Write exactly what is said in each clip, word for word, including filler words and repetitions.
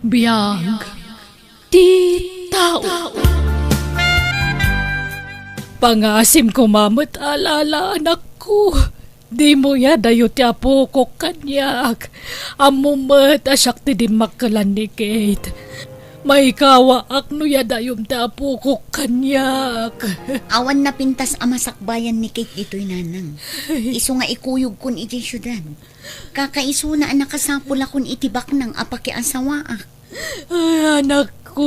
Biag ti tao. Pangasim koma met a, Lala, anakko. Dimo yadayo ti apokok kaniak. Ammom met a siak ti dimmakkelan ni Kate. Maikawaak no yadayom ti apokok kaniak. Awan napintas a masakbayan ni Kate ditoy, Nanang. Isu nga ikuyogkon idiay siudad. Kakaisuna a nakasapulakon iti baknang a pakiasawaak. Ay, anakko.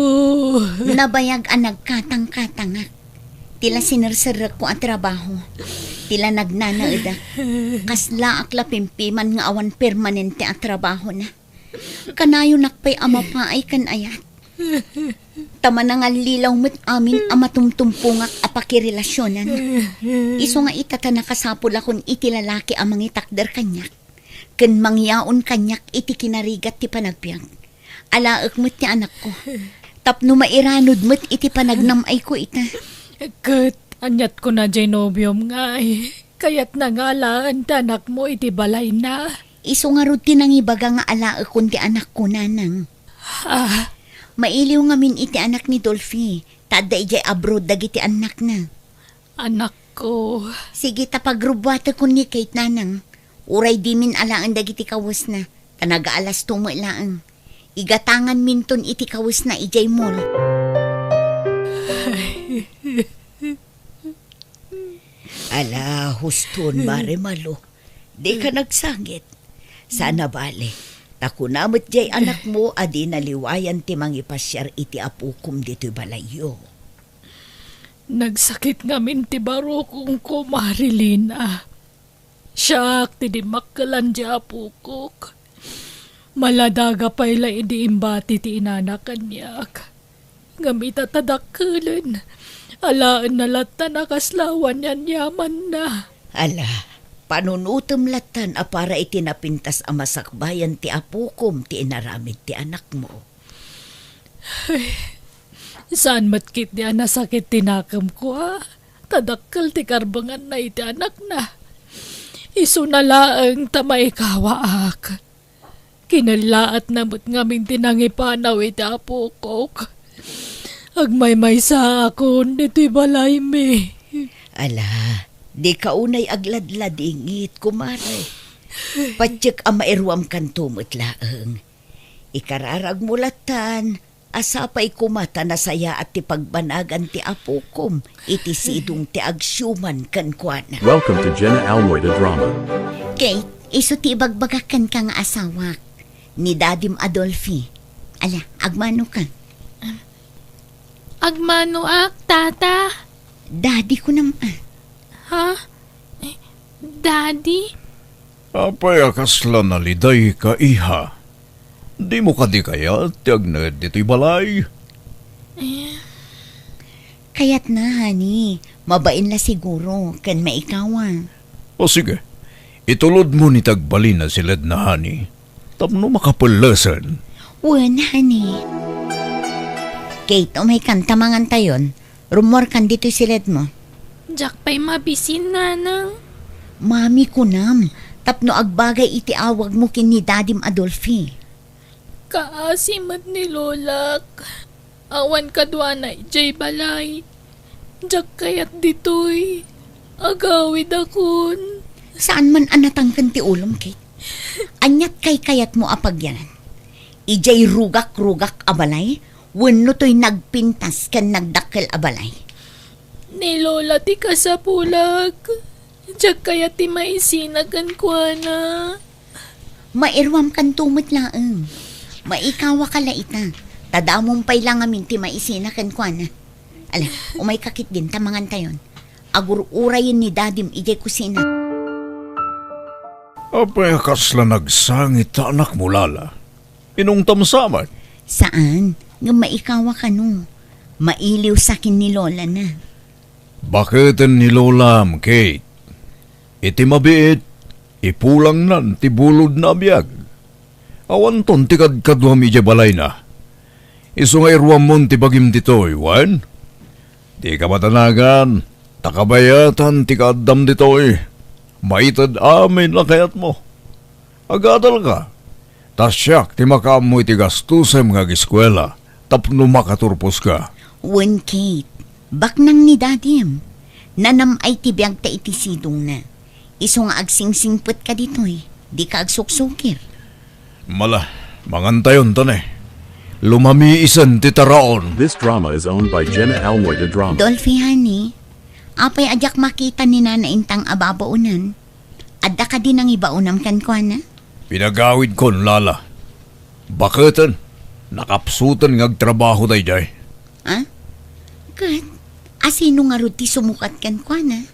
Nabayag a nagkatangkatangak. Ti la sinerserrekko a trabaho. Ti la nagnanaedak. Kaslaak la pimpiman nga awan permanente a trabahona. Kanayonak pay a mapaay ken ayat. Ta manangallilaw met amin a matumtumpongak a pakirelasionan. Isu nga ita ta nakasapulakon iti lalaki a mangitakder kaniak ken mangyaon kaniak iti kinarigat ti panagbiag. Alaek met ti anakko. Tapno mairanod met iti panagnam-ayko ita. Ket aniat kuna diay nobiom nga ay, kayatna nga alaen ti anakmo iti balayna. Isu ngarud ti nangibaga nga alaekon ti anakko, Nanang. Ah. Mailiw ngamin iti anak ni Dolphy, ta adda idiay abroad dagiti annakna. Anakko. Sige ta pagrubbuatekon ni Kate, Nanang. Uray dimin alaen dagiti kawesna, ta nagaalasto met laeng. Igatanganminton iti kawesna idiay mall. Ala, huston, Mare Malo. Dika nagsangit. Saan a bale, ta kuna met diay anakmo a dina liwayan ti mangipasiar iti apokom ditoy balayyo. Nagsakit ngamin ti barukongko, Marilina. Siak ti dimmakkelan diay apokok. Maladaga pay la idi imbati ti inana kaniak. Ngem ita ta dakkelen, alaenna latta a kasla awan yamyamanna. Ala, panunotem lattan a para iti napintas a masakbayan ti apokom ti inaramid ti anakmo. Ay, saan met ketdi a nasakit ti nakemko, a? Ta dakkel ti karbenganna iti anakna. Isuna laeng ta maikawaak. Kinellaatna met ngamin ti nangipanaw iti apokok. Agmaymaysaakon ditoy balaymi. Ala, dika unay agladladingit, kumare. Patiek a mairuamkanto met laeng. Ikararagmo lattan a sapay koma ta nasayaat ti pagbanagan ti apokom iti sidong ti agsiuman kenkuana. Welcome to Jenna Almoy the Drama. Kate, isu ti ibagbagak kenka nga asawak, ni Dadim Adolfi. Ala, agmanoka. Agmanoak, Tata. Daddy kunam, a. Ha? Eh, Daddy? Apay a kasla nalidayka, iha? Dimo kadi kayat ti agnaed ditoy balay? Eh. Kayatna, honey. Mabain la siguro, ken maikawa. O sige, itulodmo ni ti agbalin a siledna, honey, tapno makapellesen. Wen, honey. Kate, umaykan ta mangantayon. Rummuarkan ditoy siledmo. Diak pay mabisin, Nanang. Mami kunam, tapno agbagay iti awagmo ken ni Dadim Adolfi. Kaasi met ni Lolak. Awan kaduana idiay balay. Diak kayat ditoy. Agawidakon. Saan man a natangken ti ulom, Kate? Aniat kaykayatmo a pagyanan? Idiay rugak-rugak a balay wenno toy nagpintas ken nagdakkel a balay? Ni Lola ti kasapulak. Diak kayat ti maisina kenkuana. Mairuamkanto met laeng. Maikawaka la ita. Ta damom pay la ngamin ti maisina kenkuana. Ala, umayka ketdin ta mangantayon. Agur-urayen ni Dadim idiay kusina. Apay a kasla nagsangit ta anakmo, Lala? Inungtam sa met? Saan, ngem maikawa kano. Mailiw sa ken ni Lola na. Baketen ni Lolam, Kate. Iti mabiit, ipulangnan ti bulodna a biag. Awanton ti kadkaduam idiay balayna. Isu nga iruammon ti bagim ditoy, wen? Dika madanagan, ta kabayatan ti kaaddam ditoy. Maited amin a kayatmo. Agadalka. Ta siak ti makaammo iti gastosem nga ageskuela tapno makaturposka. Wen, Kate, baknang ni Dadim. Nanam-ay ti biagta iti sidongna. Isu nga agsingsingpetka ditoy, dika agsuksukir. Mala, mangantayon ta ne. Lumamiisen ti taraon. This drama is owned by Jenna Almoy de Drama. Dolphy, honey, apay a diak makita ni Nana Intang a babaonan? Adda kadi nangibaonam kenkuana? Pinagawidkon, Lala. Baketen, nakapsuten nga agtrabaho daydiay. Ah? Ket, asino ngarud ti sumukat kenkuana?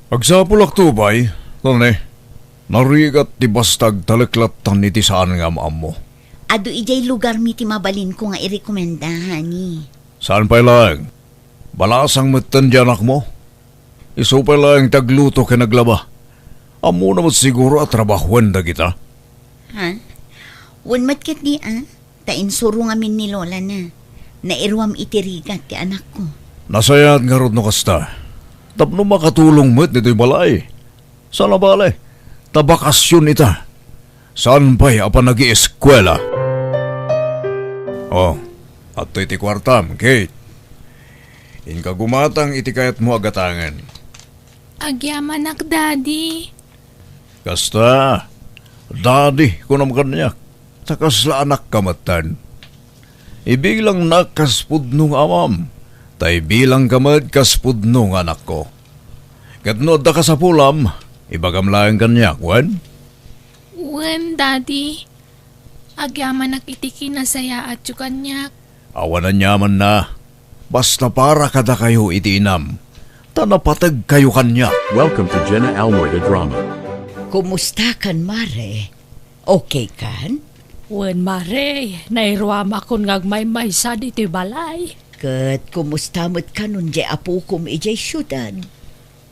Agsapulak to pay, Tone. Narigat ti basta agtalek lattan iti saan nga am-ammo. Adu idiay lugarmi ti mabalinko nga irekomenda, honey. Saan pay laeng? Balasang metten ti anakmo. Isu pay laeng ti agluto ken aglaba. Ammona met siguro a trabahoen dagita. Ha? Wen met ketdi, a? Ta insuro ngamin ni lolana. Nairuam iti rigat ti anakko. Nasayaat ngarud no kasta. Tapno makatulong met ditoy balay. Saan a bale, ta bakasion ita. Saan pay a panagieskuela. Oh, adtoy ti kuartam, Kate. Inka gumatang iti kayatmo a gatangen. Agyamanak, Daddy. Kasta, Daddy, kunam kaniak, ta kasla anakka metten. Ibilangnak kas pudno nga amam, ta ibilangka met kas pudno nga anakko. Ket no adda kasapulam, ibagam laeng kaniak, wen? Wen, Daddy. Agyamanak iti kinasayaatyo kaniak. Awan aniamanna. Basta para kadakayo iti inam, ta napategkayo kaniak. Welcome to Jenna Almoy the Drama. Kumusta kan, Mare? Okay kan? Wen, Mare, nairuamakon nga agmaymaysa ditoy balay. Ket kumusta met kanon diay apokom idiay siudad?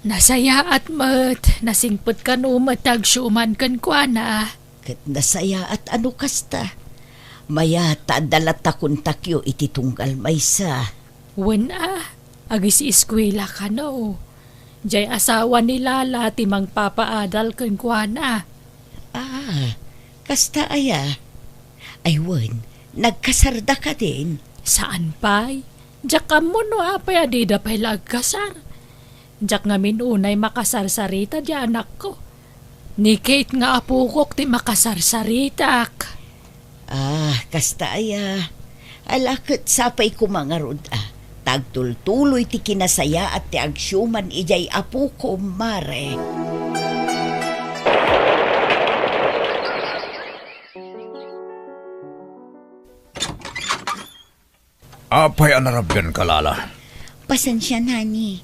Nasayaat met, nasingpet kano met ti agsiuman kenkuana. Ket nasayaat a no kasta. Mayat ta adda latta kontakyo iti tunggal maysa. Wen a, agis-eskuela kano. Diay asawa ni Lala ti mangpapaadal kenkuana. Ah, kasta aya? Ay wen, nagkasarda kadin? Saan pay? Diak ammo no apay a dida pay la agkasar. Diak ngamin unay makasarsarita diay anakko. Ni Kate nga apokok ti makasarsaritak. Ah, kasta aya. Ala ket sapay koma ngarud a. Ta agtultuloy ti kinasayaat ti agsiuman idiay apokom, Mare. Apay a narabianka, Lala? Pasensian, honey.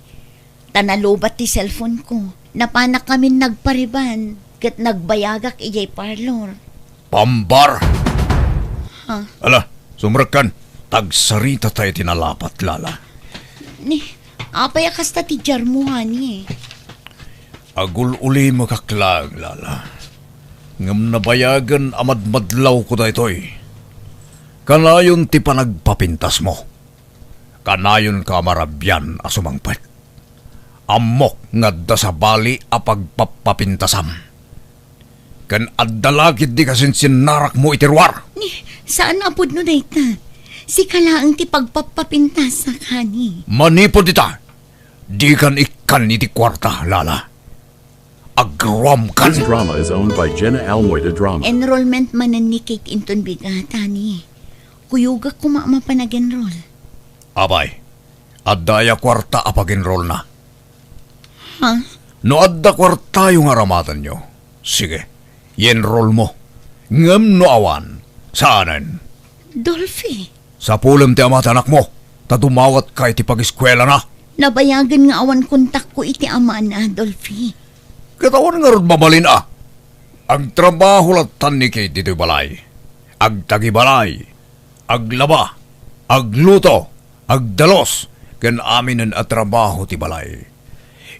Ta nalubat ti cellphone ko. Napanak ngamin nagpariban, ket nagbayagak idiay parlor. Pambar! Ha? Ala, sumrekkan. Tagsaritata iti nalapat, Lala. Ni, apay a kasta ti diarmo, honey? Agul-ulimekak laeng, Lala. Ngem nabayagen a madmadlawko daytoy. Kanayon ti panagpapintasmo. Kanayonka a marabian a sumangpet. Ammok nga adda sabali a pagpappapintasam. Ken adda la ketdi kasinsinnarakmo iti ruar. Ni, saan a pudno dayta. Sika laeng ti pagpappapintasak, honey. Manipud ita, dikan ikkan iti kuarta, Lala. Agruamkan. This drama is owned by Jenna Almoy the Drama. Enrollment manen ni Kate inton bigat, honey. Kuyogak koma a mapan ag-enroll. Apay, adda aya kuarta a pag-enrollna? Ha? No adda kuartayo nga aramatenyo, sige, i-enrollmo. Ngem no awan, saanen. Dolphy. Sapulem ti ama ti anakmo, ta dumawatka iti pageskuelana. Nabayagen nga awan kontakko iti amana, Dolphy. Ket awan ngarud mabalin a. Agtrabaho lattan ni Kate ditoy balay. Agtagibalay, aglaba, agluto, agdalus, ken aminen a trabaho ti balay.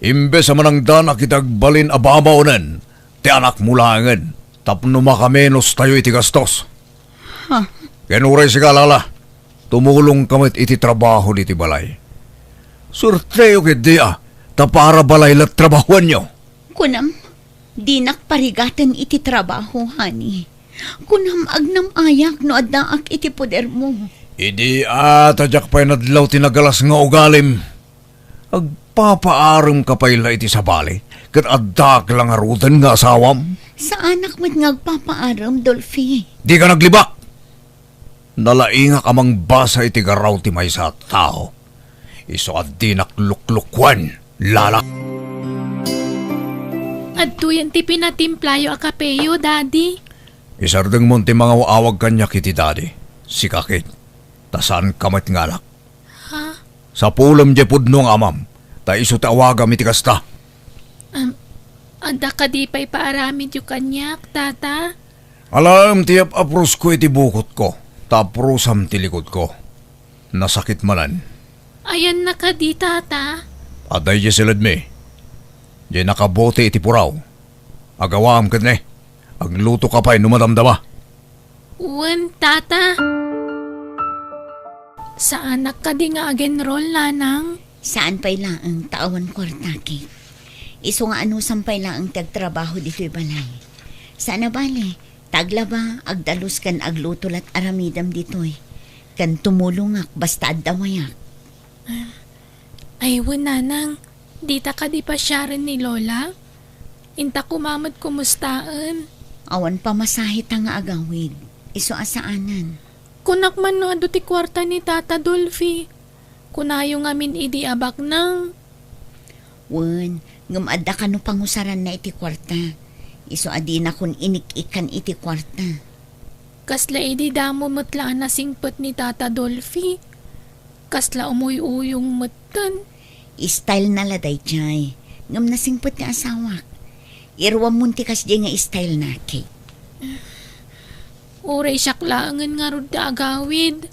Imbes a manangdanak iti agbalin a babaonen ti anakmo laengen tapno makamenos tayo iti gastos. Ha? Ken uray sika, Lala, tumulongka met iti trabaho ditoy balay. Suerteyo ketdi a, ta para balay la trabahoanyo. Kunam, dinak parigaten iti trabaho, honey. Kunam, agnam-ayak no addaak iti podermo. Idi a ta diak pay nadlaw ti nagalas nga ugalim, agpapaaremka pay la iti sabali, ket addaak la ngaruden nga asawam? Saanak met nga agpapaarem, Dolphy. Dika naglibak! Nalaingak a mangbasa iti garaw ti maysa a tao. Isu a dinak luklukuen, Lala. Adtoyen ti pinatimplayo a kapeyo, Daddy. Isardengmon ti mangaw-awag kaniak iti Daddy. Sika, Kate. Ta saanka met nga anak. Ha? Sapulem diay pudno nga amam, ta isu ti awagam iti kasta. Am, adda kadi pay paaramidyo kaniak, Tata? Alaem ti ap-aprosko iti bukotko, ta aprosam ti likudko. Nasakit manen. Ayanna kadi, Tata? Adda idiay siledmi. Diay nakabote iti puraw. Agawaam ket ne, aglutoka pay no madamdama. Wen, Tata. Saanak kadi nga ag-enroll, Nanang? Saan pay laeng ta awan kuarta, Kate. Isu nga anusam pay laeng ti agtrabaho ditoy balay. Saan a bale, ta aglaba, agdalus ken agluto la't aramidem ditoy. Ken tumulongak basta adda wayak. Ay, wen, Nanang, dita kadi pasiaren ni Lola? Inta koma met kumustaen? Awan pamasaheta nga agawid. Isu a saanen. Kunak man no adu ti kuarta ni Tata Dolphy. Kunayo ngamin idi a baknang. Wen, ngem adda kano pangusaranna iti kuarta. Isu a dinakon inik-ikkan iti kuarta. Kasla idi damo met la a nasingpet ni Tata Dolphy. Kasla umuy-uyong metten. Style na la daydiay. Ngem nasingpet ti asawak. Iruammon ti kasdiay nga style na, Kate. Uray siak laengen ngarud ti agawid.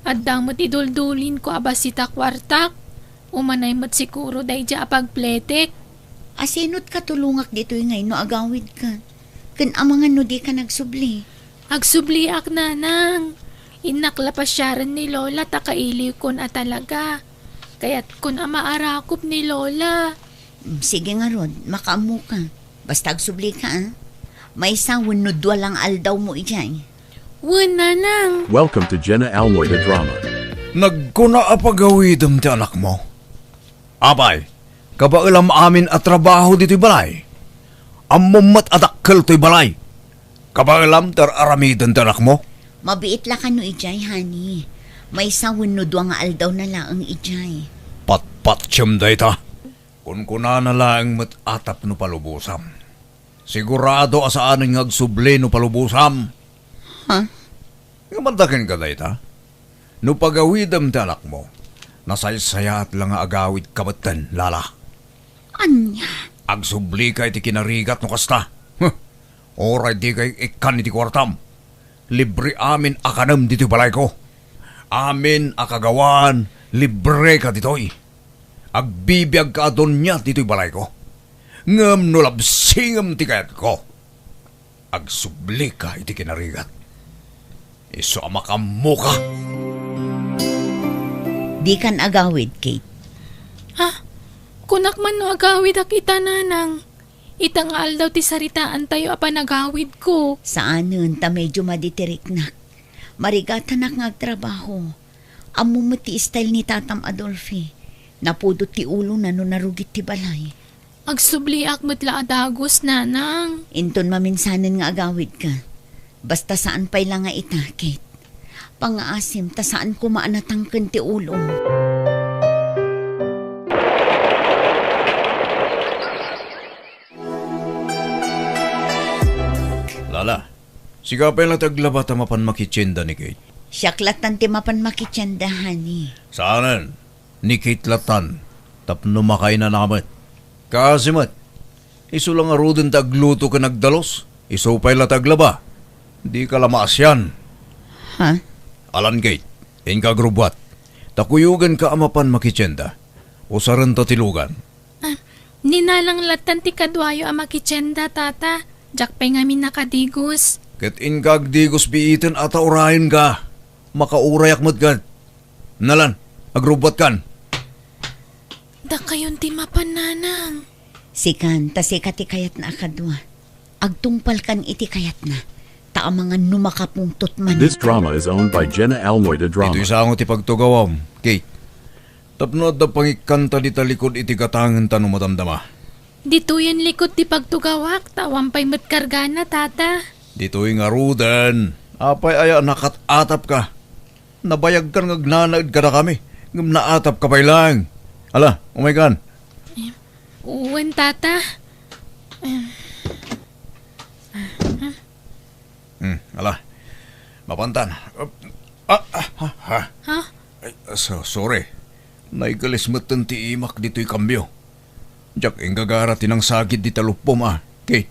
Adda met ti duldulinko a bassit a kuartak. Umanay met siguro daydiay a pagpletek. Asinot katulongak ditoy nga inno agawidka? Ken amangan no dika nagsubli? Agsubliak, Nanang. Innak la pasiaren ni Lola ta kailiwkon a talaga. Kayatkon a maarakop ni Lola. Mm, sige ngarud, makaammoka. Basta agsublika, a. Maysa wenno dua la nga aldawmo idiay. Wen, Nanang. Welcome to Jenna Almoy the Drama. Nagkuna a pagawidem ti anakmo. Apay, kabaelam amin a trabaho ditoy balay? Ammom met a dakkel toy balay. Kabaelam ti ar-aramiden ti anakmo? Mabiit la kano idiay, honey. Maysa wenno dua nga aldawna laeng idiay. Patpatiem dayta. Kunkunana laeng met a tapno palubosam. Sigurado a saanen nga agsubli no palubosam. Ha? Ngem adda kenka dayta? No pagawidem ti anakmo, nasaysayaat la nga agawidka metten, Lala. Ania? Agsublika iti kinarigat no kasta. Huh! Uray dika ik-ikkan iti kuartam. Libre amin a kanem ditoy balayko. Amin a kagawaan, libreka ditoy. Agbibiagka a donia ditoy balayko. Ngem no labsingem ti kayatko, agsublika iti kinarigat. Isu a makaammoka. Dikan agawid, Kate. Ha? Kunak man no agawidak ita, Nanang. Ita nga aldaw ti saritaantayo a panagawidko. Saanen ta medio maditiriknak. Marigatanak nga agtrabaho. Ammom met ti style ni Tatam Adolfi. Napudot ti ulona no narugit ti balay. Agsubliak met la a dagus, Nanang. Inton maminsanen nga agawidka. Basta saan pay la nga ita, Kate. Pangngaasim ta saan koma a natangken ti ulom. Lala, sika pay la ti aglaba ta mapan makitienda ni Kate. Siak latan ti mapan makitienda, honey. Saanen? Ni Kate latan tapno makainana met. Kaasi met, isu la ngaruden ti agluto ken agdalus, isu pay la ti aglaba. Dika la maasian. Ha? Alan, Kate, inka agrubbuat, ta kuyogenka a mapan makitienda. Usarenta ti lugan. Ah, ni Nanang latan ti kaduayo a makitienda, Tata. Diak pay ngamin nakadigos. Ket inka agdigos biiten a ta urayenka. Makaurayak met ket. Nalan, agrubbuatkan. Dakayon ti mapan, Nanang. Sikan, ta sika ti kayatna a kadua. Agtungpalkan iti kayatna. Ta amangan no makapungtot man. This drama is owned by Jenna Almoy de Drama. Ditoy sango ti pagtugawam, Kate. Tapno adda pangikkanta dita likud iti gatangenta no madamdama. Ditoyen likud ti pagtugawak, ta awan pay met kargana, Tata. Ditoy ngaruden, apay aya nakat-atapka? Nabayagkan nga agnanaed kadakami, ngem naatapka pay laeng. Ala, umaykan. Wen, Tata. Hmm, ala. Mapantan. Ah, ah, ah, ah. Ha? Ay, so-, sorry. Naigalis metten ti imak ditoy kambio. Diak inggagara ti nangsagid dita luppom a, Kate.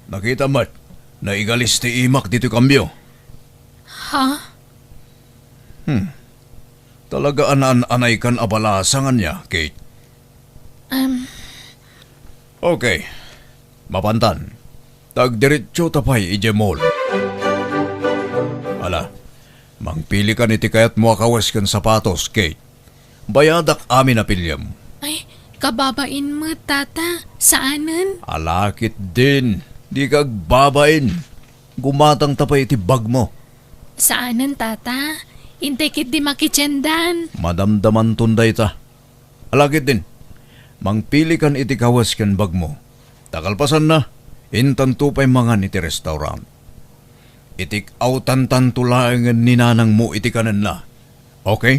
Nakitam met, naigalis ti imak ditoy kambio. Ha? Hmm. Talaga a naan-anaykan a balasangan niya, Kate. Um. Okay. Mapantan. Tagdiretso ta pay idiay mall. Ala, mangpilikan iti kayatmo a kawes ken sapatos, Kate. Bayadak amin a piliem. Ay, kababain met, Tata. Saanen? Ala ketdin. Dika agbabain. Gumatang ta pay iti bagmo. Saanen, Tata. Intay ketdi makitiendan. Madamdamanton dayta. Ala ketdin, mangpilikan iti kawes ken bagmo. Ta kalpasanna, intanto pay mangan iti restaurant. Itik-awtantanto laengen ni nanangmo iti kanenna. Okay?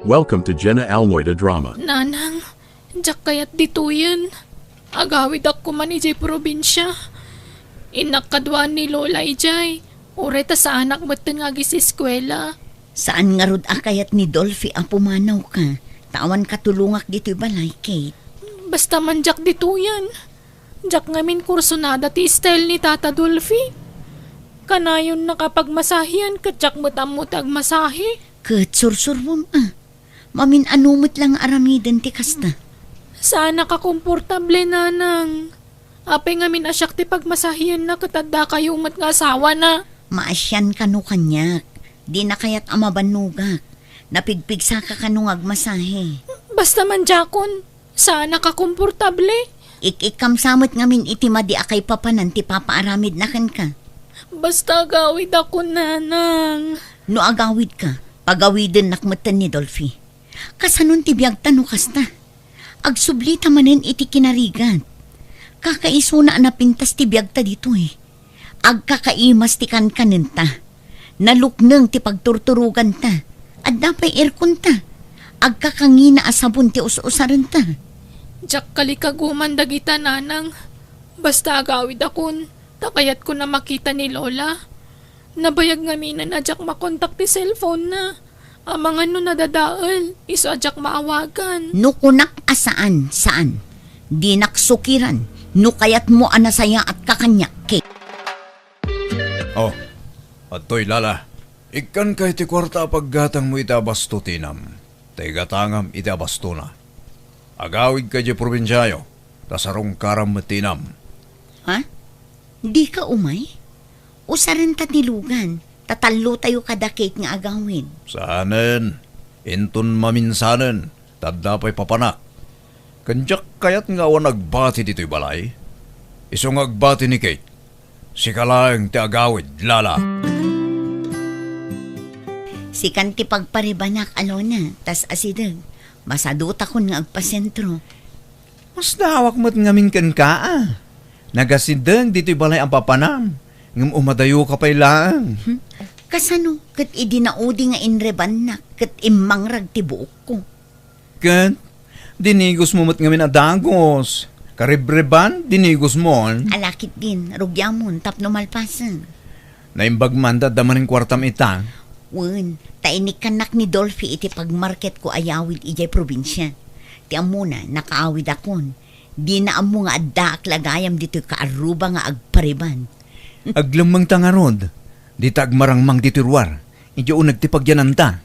Welcome to Jenna Almoy de Drama. Nanang, diak kayat ditoyen. Agawidak koman idiay probinsia. Innak kaduaan ni Lola idiay. Uray ta saanak metten nga agiseskuela. Saan ngarud a kayat ni Dolphy a pumanawka, ta awan katulongak ditoy balay, Kate. Basta man diak ditoyen. Diak ngamin kursunada ti style ni Tata Dolphy. Kanayonna a pagmasahian ket diak met ammo ti agmasahi. Ket sursurom a. Mamin-ano met la nga aramiden ti kasta. Saanak a komportable, Nanang. Apay ngamin a siak ti pagmasahienna ket addakayo met nga asawana? Maasian kano kaniak. Dina kayat a mabannogak. Napigpigsaka kano nga agmasahe. Basta man diakon, saanak a komportable. Ik-ikkam sa met ngamin iti madi a kaipapanan ti papaaramidna kenka. Basta agawidakon, Nanang. No agawidka, pagawidennak metten ni Dolphy. Kasanon ti biagta no kasta? Agsublita manen iti kinarigat. Kakaisuna a napintas ti biagta ditoy. Agkakaimas ti kankanenta. Nalukneng ti pagturturoganta. Adda pay airconta. Agkakangina a sabon ti us-usarenta. Diak kalikaguman dagita, Nanang. Basta agawidakon, ta kayatkon a makita ni Lola. Nabayag ngamin a diak makontak ti cellphone-na. Amangan no nadadael, isu a diak maawagan. No kunak a saan, saan. Dinak sukiran. No kayatmo a nasayaatka kaniak, Kate. Oh, adtoy, Lala. Ikkanka iti kuarta a paggatangmo iti abasto ti inam. Ta igatangam iti abastona. Agawidka idiay probinsiayo, ta sarungkaram met ti inam. Ha? Dika umay? Usarenta ti lugan, ta tallotayo kada Kate nga agawid. Saanen, inton maminsanen, ta adda pay papanak. Ken diak kayat nga awan agbati ditoy balay. Isu nga agbati ni Kate. Sika laeng ti agawid, Lala. Sikan ti pagparibanak, Alona, tas asideg. Masadutakon nga agpasentro. Masdawak met ngamin kenka, a. Nagasideg ditoy balay a papanam, ngem umadayoka pay laeng. Hmm? Kasano ket idi naudi nga inrebannak ket immangrag ti buokko? Ket dinigosmo met ngamin a dagos. Karibreban, dinigosmon. Ala ketdin, rugiamon tapno malpasen. Naimbag man ta adda manen kuartam ita? Wen, ta inikkannak ni Dolphy iti pagmarketko a yawid idiay probinsia. Ti ammona, nakaawidakon. Dina ammo nga addaak la gayam ditoy kaarruba nga agpariban. Aglemmengta ngarud. Dita agmarangmang ditoy ruar. Idiay uneg ti pagyananta.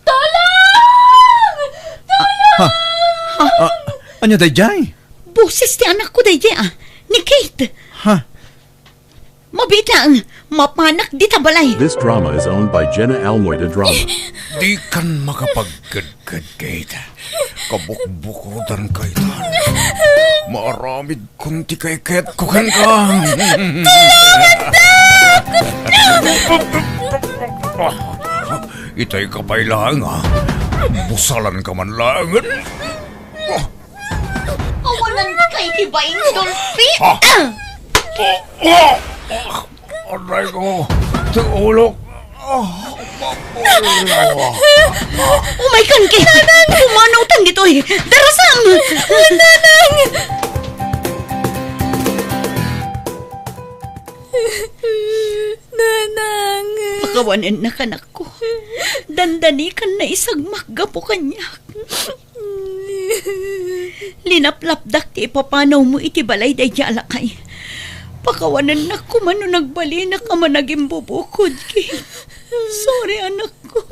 Tulong! Tulong! Ha? Ah, ania daydiay? Boses ti anakko daydiay, a. Ni Kate. Ha? Mabiit laeng, mapanak dita balay. This drama is owned by Jenna Almoy de Drama. Dikan makapagkedked, Kate. Kabukbukodka ita. Maaramidkon ti kaiketko kenka. Itay ka pay laeng, a. Busalanka man laengen. Awanan kay ti bain, Dolphy. Ah! Ah! Ah! Aray ko! Ti ulok! Ah! Mapulo! Umaykan, Kate! Pumanawtan ditoy! Darasam! Nanang! Nanang! Pakawanennak, anakko. Dandanikan naisagmak gapu kaniak. Linaplapdak ti ipapanawmo iti balay daydi a lakay. Pakawanennak koma no nagbalinak a managimbubukod, Kate. Sorry, anakko.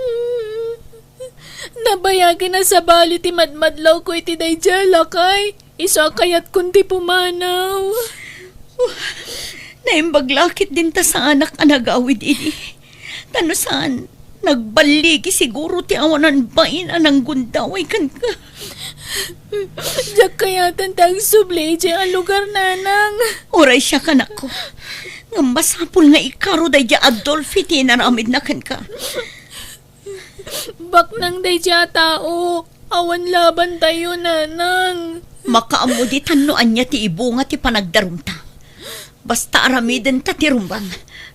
Nabayagen a sabali ti madmadlawko iti daydi a lakay. Isu a kayatkon ti pumanaw. Naimbag la ket dinta saanak a nagawid idi. Ta no saan, nagballigi siguro ti awanan bain a nanggundaway kenka. Diak kayaten ti agsubli idiay a lugar, Nanang. Uray siak, anakko. Ngem masapul nga ikaro daydi a Dolphy ti inaramidna kenka. Baknang daydi a tao, awan labantayo, Nanang. Makaammo ditan no ania ti ibunga ti panagdarumta. Basta aramidenta ti rumbang,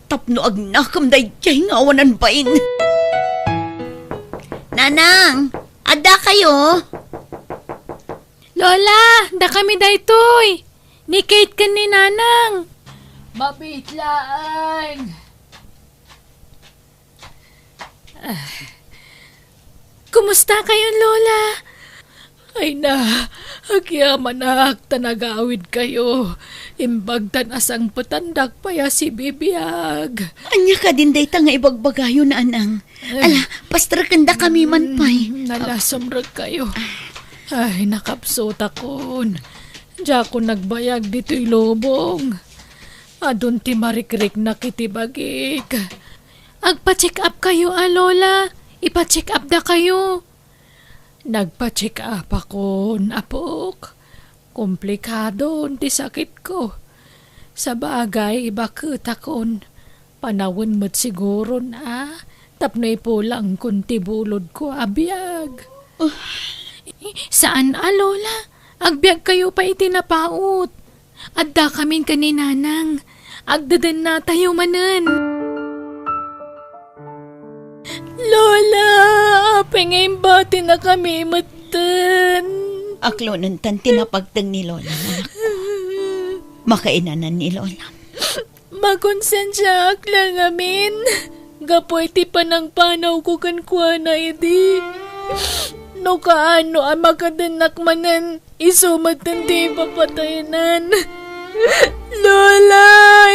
tapno agnakem daydiay nga awanan bain. Nanang, adda kayo? Lola, dakami daytoy. Ni Kate ken ni Nanang. Mabiit laeng. Ah. Kumusta kayon, Lola? Ay na, agyamanak ta nagawid kayo. Imbag ta nasangpetandak pay a sibibiag. Ania kadin dayta nga ibagbagayo, Nanang? Ay. Ala, pastrekendakami man pay. Mm, nalasumrek kayo. Ay, nakapsutakon. Diakon nagbayag ditoy lubong. Adun ti marikriknak iti bagik. Agpa-check up kayo a, Lola. Ipa-check up dakayo. Nagpa-check up akon, apok. Komplikadon ti sakitko. Sabagay, baketakon. Panawen met siguron a tapno ipulangkon ti bulodko a biag. Ah. Saan a, Lola. Agbiag kayo pay iti napaut. Addakamin ken ni Nanang. Agdedennatayo manen. Lola, apay nga imbatinakami metten? Aklonentan ti napagteng ni Lola, anakko. Makainanan ni Lola. Makonsensiaak la ngamin gapu iti panangpanawko kenkuana idi. No kaano a makadennak manen, isu met ti ipapataynan. Lola,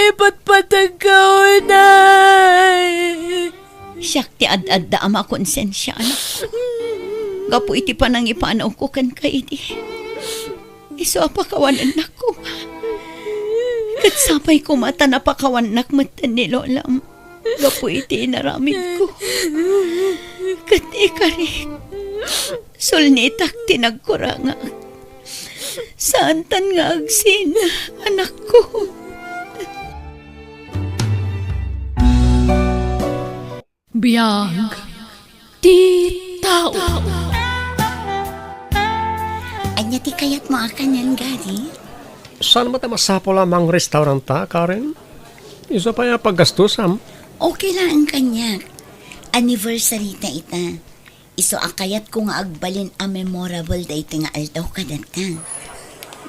ipatpategka unay. Siak ti ad-adda a makonsensia, anak. Gapu iti panangipanawko kenka idi. Isu a pakawanennak koma. Ket sapay koma ta napakawannak metten ni Lolam gapu iti inaramidko. Ket ikarik, sulnitak ti nagkurangak. Saantan nga agsina, anakko. Biag ti tao. Ania ti kayatmo a kanen, Gary? Saan met a masapul a mangrestauranta, Karen? Isu pay a paggastosam. Okay laeng kaniak. Anniversary ta ita. Isu a kayatko nga agbalin a memorable daytoy nga aldaw kadatta.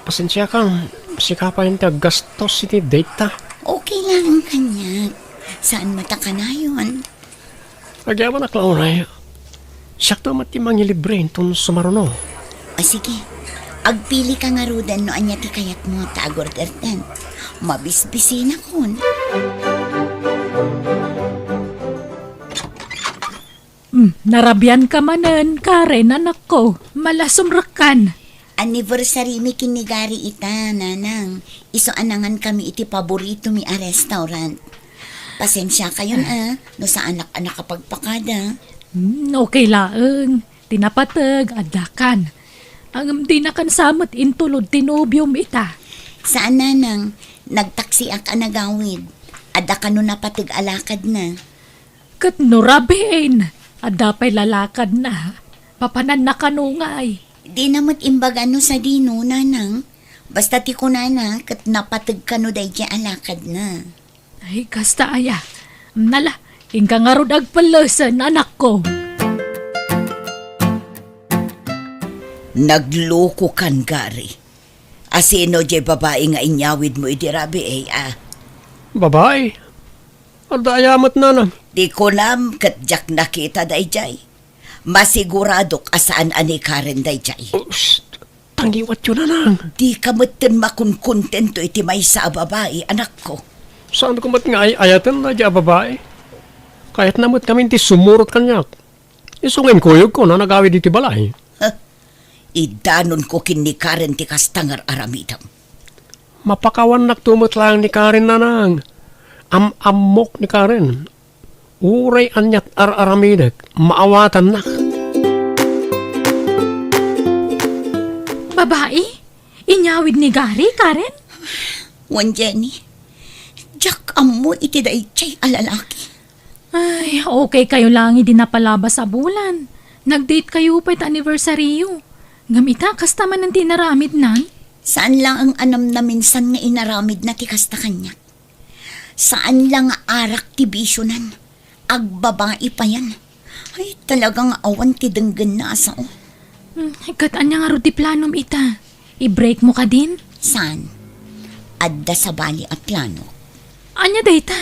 Pasensiakam, sika pay ti aggastos iti date ta. Okay laeng kaniak. Saan met a kanayon? Agyamanak la unay. Siakto met ti mangilibre inton sumaruno. O sige, agpilika ngaruden no ania ti kayatmo ta agorderten. Mabisbisinakon. Hmm, narabianka manen, Karen, anakko. Malasumrekkan. Anniversary mi ken ni Gary ita, Nanang. Isu a nangankami iti paborito mi a restaurant. Pasensiakayon a, no saanak a nakapagpakada. Hmm, okay laeng. Ti napateg, addakan. Ngem dinakan sa met intulod ti nobiom ita. Saan, Nanang. Nagtaksiak a nagawid. Adda kano napateg a lakadna. Ket no rabiin, adda pay lalakadna. Papananna kano ngay? Dina met imbaga no sadino, Nanang. Basta ti kunana, ket napateg kano daydiay a lakadna. Ay, kasta aya. Nala, inka ngarud agpellesen, anakko. Naglokokan, Gary. Asino diay babai nga inyawidmo idi rabii, a? Babai? Adda aya met, Nanang? Ti kunam ket diak nakita daydiay. Masiguradok a saan a ni Karen daydiay. Oh, shh! Tangiwatyo, Nanang. Dika metten makonkontento iti maysa a babai, anakko. Saanko met nga ay-ayaten daydiay a babai? Kayatna met ngamin ti sumurot kaniak. Isu nga inkuyogko no nagawid iti balay. Huh. Idanonko ken ni Karen ti kasta nga ar-aramidem. Mapakawannakto met laeng ni Karen, Nanang. Am-ammok ni Karen. Uray ania ti ar-aramidek, maawatannak. Babai? Inyawid ni Gary, Karen? Wen, Jenny. Diak ammo iti daydiay a lalaki. Ay, okay kayo lang idi napalabas a bulan. Nag-date kayo pay ta anniversaryo. Ngem ita, kasta manen ti inaramidnan? Saan laeng a namnaminsan nga inaramidna ti kasta kaniak. Saan la nga arak ti bisionan. Agbabai payen. Ay, talaga nga awan ti denggenna a sao. Hmm, ket ania ngarud ti planom ita? I-break mo kadin? Saan? Adda sabali a plano. Ania dayta?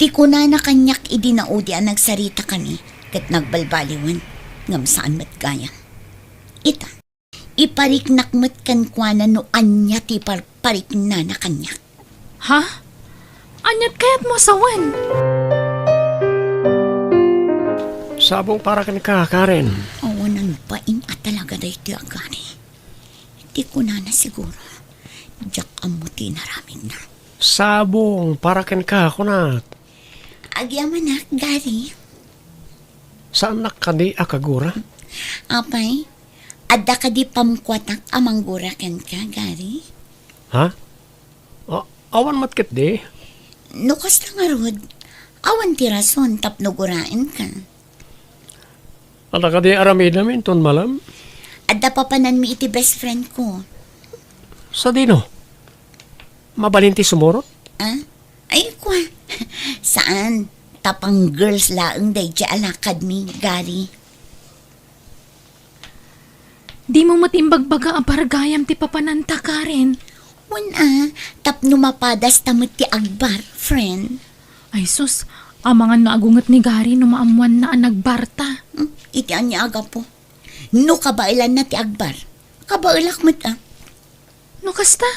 Ti kunana kaniak idi naudi a nagsaritakami ket nagbalbaliwen, ngem saan met gayam. Ita, ipariknak met kenkuana no ania ti par-, pariknana kaniak. Ha? Aniat kayatmo a sawen? Sabong para kenka, Karen. Awanan bain a talaga daytoy a Gary. Ti kunana siguro, diak ammo ti inaramidna. Sabong para kenka, kunak. Agyamanak, Gary. Saannak kadi a kagura? Apay, adda kadi pamkuatak a manggura kenka, Gary? Ha? A-, awan met ketdi. No kasta ngarud, awan ti rason tapno guraenka. Adda kadi aramidem inton malem? Adda papananmi iti best friend ko. Sadino? Mabalin ti sumurot? Ah? Ay, kwa. Saan? Ta pang-girls laeng daydiay a lakadmi, Gary. Dimo met imbagbaga a bargayam ti papananta, Karen? Wen a, tapno mapadasta met ti agbar, friend. Ay sus, amangan no agunget ni Gary no maammoanna a nagbarta. Hmm, iti ania a gapu? No kabaelanna ti agbar, kabaelak met a. No kasta,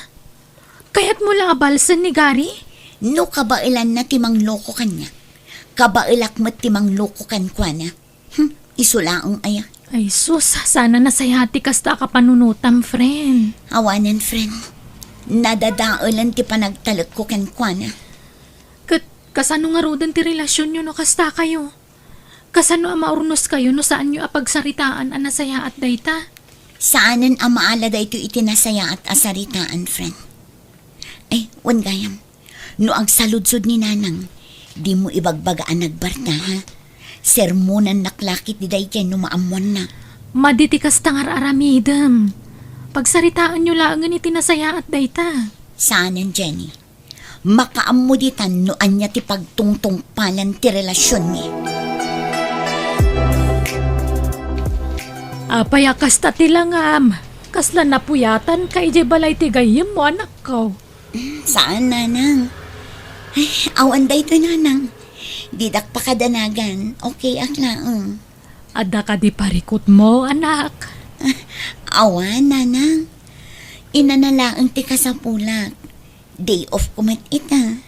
kayatmo la a balsen ni Gary? No kabaelanna ti mangloko kaniak, kabaelak met ti mangloko kenkuana. Hmm, isu laeng aya. Ay sus, sana nasayaat ti kasta a kapanunotam, friend. Awanen, friend. Nadadaelen ti panagtalekko kenkuana. Ket kasano ngaruden ti relasionyo no kasta kayo? Kasano a maurnos kayo no saanyo a pagsaritaan a nasayaat dayta? Saanen a maala daytoy iti nasayaat a saritaan, friend. Ay, wen gayam. No agsaludsod ni Nanang, dimo ibagbaga a nagbarta, ha? Sermonannak la ketdi daydiay no maammoanna. Madi ti kasta nga ar-aramidem. Pagsaritaenyo laengen iti nasayaat dayta. Saanen, Jenny. Makaammo ditan no ania ti pagtungtungpalan ti relasionmi. Apay a kasta ti langam? Kasla napuyatanka idiay balay ti gayyemmo, anakko? Mm, saan, Nanang. Ay, awan daytoy, Nanang. Didak pakadanagan. Okay ak laeng. Adda kadi parikutmo, anak? Ah, awan, Nanang. Inana laeng ti kasapulak. Day off ko met ita.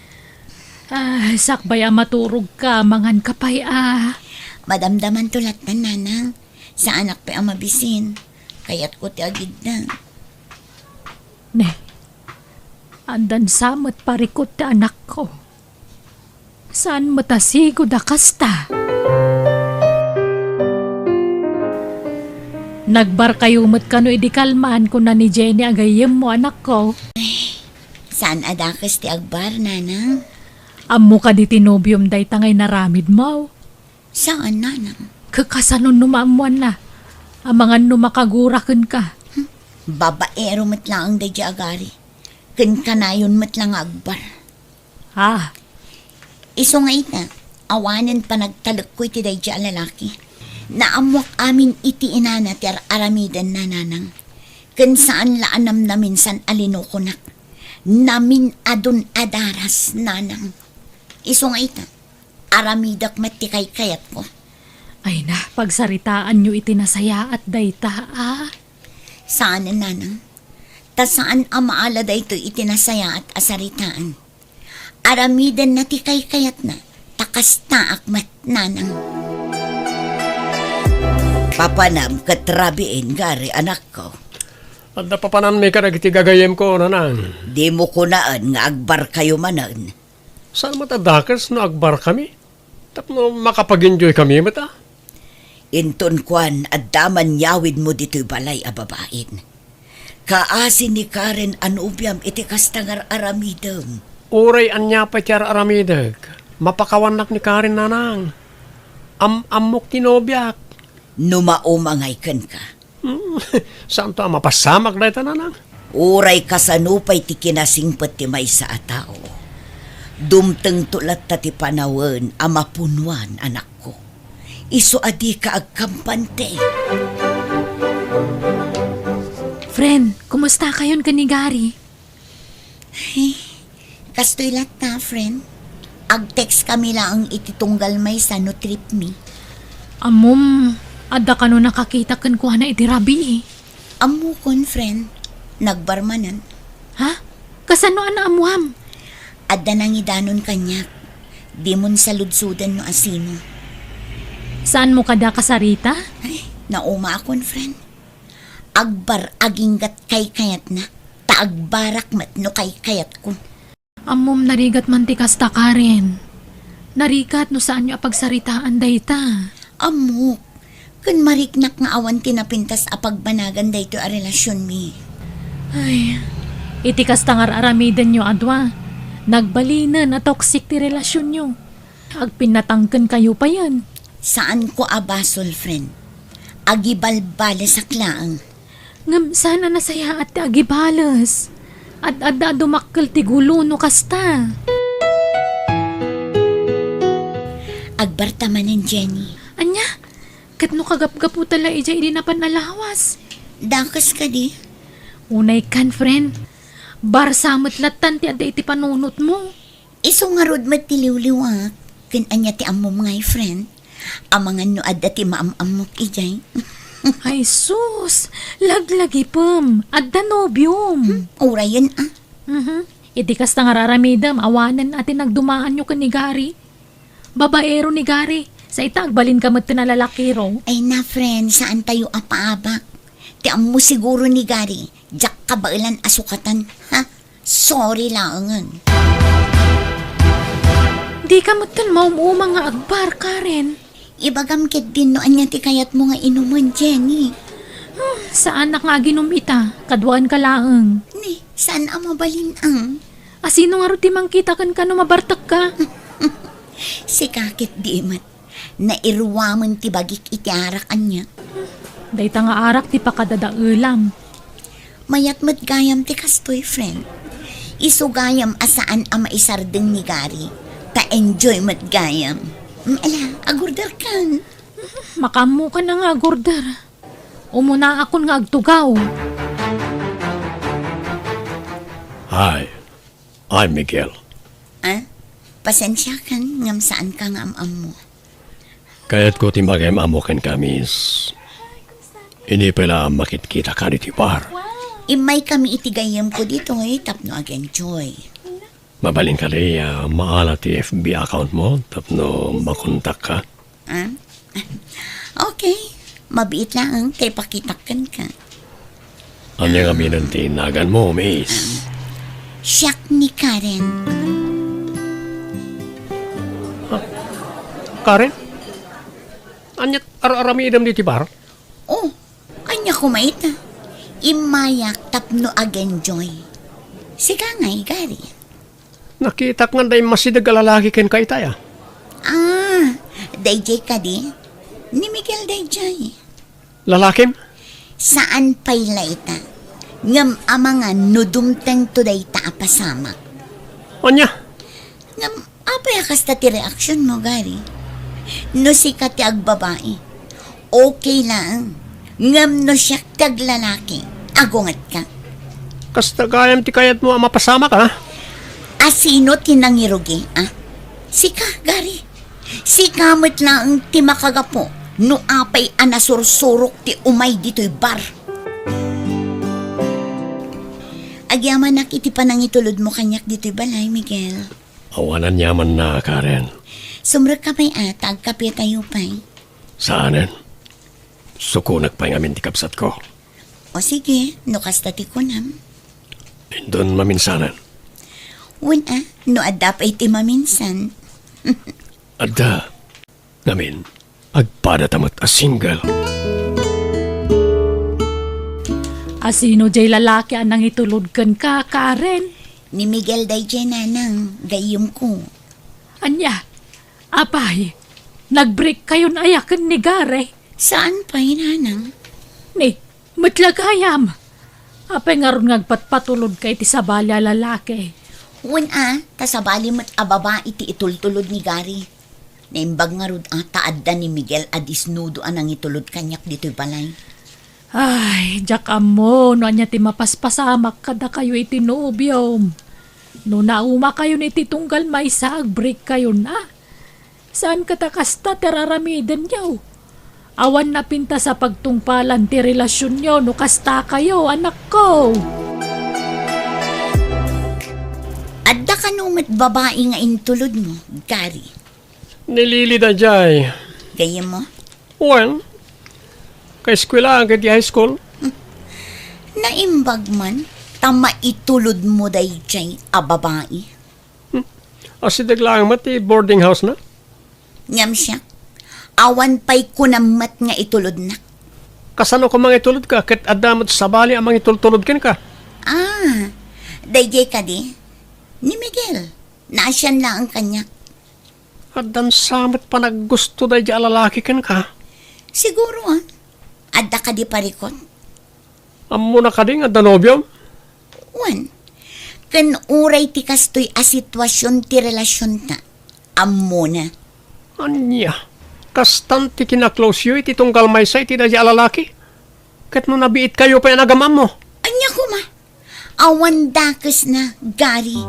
Ah, sakbay a maturogka, manganka pay a. Madamdamanto lattan, Nanang. Saanak pay a mabisin. Kayatko ti agidna. Ne, addan sa met parikut ti anakko. Saan met a sigud a kasta. Nagbarkayo met kano idi kalman, kuna ni Jenny a gayyemmo, anakko. Saan a dakes ti agbar, nanang? Ammo kadi ti nobiom dayta nga inaramidmo? Saan, nanang. Kakasanon no maammoanna? Amangan no makagura kenka. Hmm. Babaero met laeng daydiay a gari. Ken kanayon met la nga agbar. Ah. Isu nga ita, awanen panagtalekko iti daydiay a lalaki. Naammoak amin iti inana ti ar-aramidenna, nanang. Ken saan la a namnaminsan a linukonak. Namin-adun a daras, nanang. Isu nga ita, aramidek met ti kaykayatko. Ay na, pagsaritaanyo iti nasayaat dayta, a? Saanen, nanang. Ta saan a maala daytoy iti nasayaat a saritaan. Aramidenna ti kaykayatna, ta kastaak met, nanang. Papanam ket rabiin, Gary, anakko. Adda papananmi kadagiti gagayyemko, nanang. Dimo kunaen nga agbarkayo manen. Saan met a dakes no agbarkami? Tapno makapagenjoykami met, a? Inton kuan, adda man yawidmo ditoy balay a babain. Kaasi ni Karen a nobiam iti kasta nga ar-aramidem. Uray ania pay ti ar-aramidek, mapakawannak ni Karen, nanang. Am-ammok ti nobiak. No maumangay kenka, Hmm, saanto a mapasamak dayta, nanang? Uray kasano pay ti kinasingpet ti maysa a tao, dumtengto latta ti panawen a mapunuan, anakko. Isu a dika agkampante. Friend, kumusta kayon ken ni Gary? Ay, kastoy latta, friend. Ag-text kami laeng iti tunggal maysa no trip mi. Ammom, adda kano nakakita kenkuana iti rabii? Ammokon, friend. Nagbar manen. Ha? Kasano a naammuam? Adda nangidanon kaniak. Dimon saludsoden no asino. Saanmo kada kasarita? Ay, naumaakon, friend. Agbar aginggat kaykayatna, ta agbarak met no kaykayatko. Ammom, narigat man ti kasta, Karen. Narigat no saanyo a pagsaritaan dayta. Ammok, ken mariknak nga awan ti napintas a pagbanagan daytoy a relasionmi. Ay, iti kasta nga ar-aramidenyo a dua, nagbalinen a toxic ti relasionyo. Agpinnatangkenkayo payen. Saanko a basol, friend. Agibalbalesak laeng. Ngem saan a nasayaat ti agibales. Ad-adda a dumakkel ti gulo no kasta. Agbarta manen, Jenny. Ania? Ket no kagapgaputa la idiay idi napan a lawas? Dakes kadi? Unay kan, friend. Barsa met lattan ti adda iti panunotmo. Isu ngarud met ti liwliwak, ken ania ti ammom ngay, friend? Amangan no adda ti maam-ammok idiay. Ay sus, laglagipem, adda nobiom. Hmm, urayen a. Mhm. Iti kasta nga ar-aramidem, awanen a ti nagdumaanyo ken ni Gary. Babaero ni Gary, sa ita agbalinka met ti nalalakiro. Ay na, friend, saantayo a paabak. Ti ammo siguro ni Gary, diak kabaelan a sukatan, ha? Sorry laengen. Dika metten maum-umang nga agbar, Karen. Ibagam ketdin no ania ti kayatmo nga inumen, Jenny. Hmm, saanak nga aginum ita, kaduaenka laeng. Ni, saan a mabalin ang? Asino ngarud ti mangkita kenka no mabartekka? Sika ketdi met. Nairuamen ti bagik iti arak, ania? Dayta nga arak ti pakadadaelam. Mayat met gayam ti kastoy, friend. Isu gayam a saan a maisardeng ni Gary. Ta enjoy met gayam. Mm, ala, agorder kan. Makaammokan a nga agorder. Umunaakon nga agtugaw. Hi, I'm Miguel. Ah? Pasensiakan ngem saanka nga am-ammo. Kayatko ti mangem-ammo kenka, miss. Idi pay la a makitkitaka ditoy bar. Immaykami iti gayyemko ditoy tapno ag-enjoy. Mabalin kadi a maala ti F B account mo tapno makontakka? Ah? Okay. Mabiit laeng ta ipakitak kenka. Ania ngamin ti naganmo, miss? Siak ni Karen. Ania, ar-aramidem ditoy bar? Oh, ania koma ita? Immayak tapno ag-enjoy. Sika ngay, Gary? Nakitak nga adda immasideg a lalaki kenka itay, a. Ah, dayjay kadi? Ni Miguel dayjay. Lalakim? Saan pay la ita. Ngem amangan no dumtengto dayta a pasamak. Ania? Ngem apay a kasta ti reaksionmo, Gary? No sika ti agbabai, okay laeng. Ngem no siak ti aglalaki, agungetka. Kasta gayam ti kayatmo a mapasamak, a? A sino ti nangirugi, a? Sika, Gary. Sika met laeng ti makagapu no apay a nasursurok ti umay ditoy bar. Agyamanak iti panangitulodmo kaniak ditoy balay, Miguel. Awan aniamanna, Karen. Sumrekka pay a, ta agkapetayo pay. Saanen. Sukonek pay ngamin ti kabsatko. O sige, no kasta ti kunam. Inton maminsanen. Wen a, no adda pay ti maminsan. Adda. Ngamin, agpadata met a single. A sino jay lalaki a nangitulod kenka, Karen? Ni Miguel dayjay, nanang, gayyemko. Ania? Apay, nag-breakkayon aya ken ni Gary? Saan pay, nanang. Ni, met la gayam. Apay ngarud nga agpatpatulodka iti sabali a lalaki? Wen a, ta sabali met a babai ti itultulod ni Gary. Naimbag ngarud a ta adda ni Miguel a disnudo a nangitulod kaniak ditoy balay. Ay, diak ammo no ania ti mapaspasamak kadakayo iti nobiom. No naumakayon iti tunggal maysa, agbreakkayon a. Saan ket a kasta ti ar-aramidenyo. Awan napintas a pagtungpalan ti relasionyo no kastakayo, anakko. Adda kano met babai nga intulodmo, Gary? Ni Lily dayjay. Gayyemmo? Wen, kaeskuelaan ket iti high school. Naimbag man, ta maitulodmo dayjay a babai. Hmm. Asideg laeng met ti boarding house na. Ngem siak, awan pay kunam met nga itulodnak. Kasano koma nga itulodka ket adda met sabali a mangitultulod kenka? Ah, dayjay kadi? Ni Miguel, naasian laeng kaniak. Addan sa met panaggusto dayjay a lalaki kenka? Siguro, ah. Adda kadi parikut? Ammona kadi nga adda nobiom? Wen, ken uray ti kastoy a situasion ti relasionta, ammona. Ania, kastan ti kinaklosyo iti tunggal maysa iti dayjay a lalaki? Ket no nabiitkayo pay a nagam-ammo? Ania koma? Awan dakesna, Gary.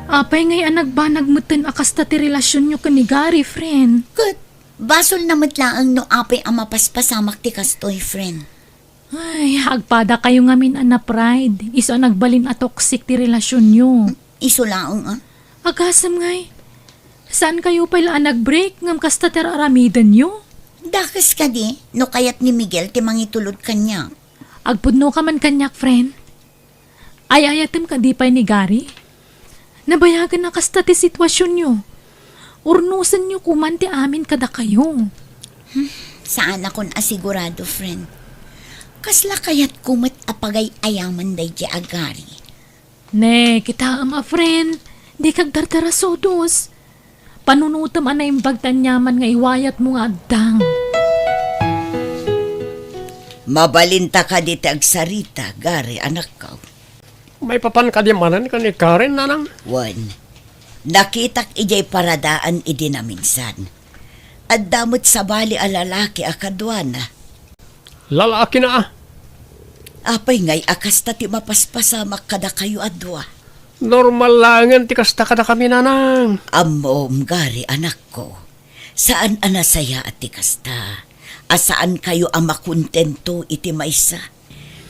Apay ngay a nagbanag metten a kasta ti relasionyo ken ni Gary, friend? Ket basolna met laeng no apay a mapaspasamak ti kastoy, friend. Ay, agpadakayo ngamin a na-pride, isu a nagbalin a toxic ti relasionyo. Isu laeng, a? Agasem ngay, saankayo pay la a nag-break ngem kasta ti ar-aramidenyo? Dakes kadi no kayat ni Miguel ti mangitulod kaniak. Agpudnoka man kaniak, friend. Ay-ayatem kadi pay ni Gary? Nabayagen a kasta ti situasionyo. Urnosenyo koman ti amin kadakayo. Hmm, saanakon a sigurado, friend. Kasla kayatko met a pagay-ayaman daydi a Gary. Ne, kitaem a friend, dika agdardarasudos. Panunotem a naimbag ti aniaman nga iwayatmo nga agdang. Mabalinta kadi ti agsarita, Gary, anakko. Maipapan kadi manen ken ni Karen, nanang? Wen, nakitak idiay paradaan idi naminsan. Adda met sabali a lalaki a kaduana. Lalaki na, a. Apay ngay a kasta ti mapaspasamak kadakayo a dua? Normal laengen ti kasta kadakami, nanang. Ammom, Gary, anakko. Saan a nasayaat ti kasta, a saankayo a makontento iti maysa.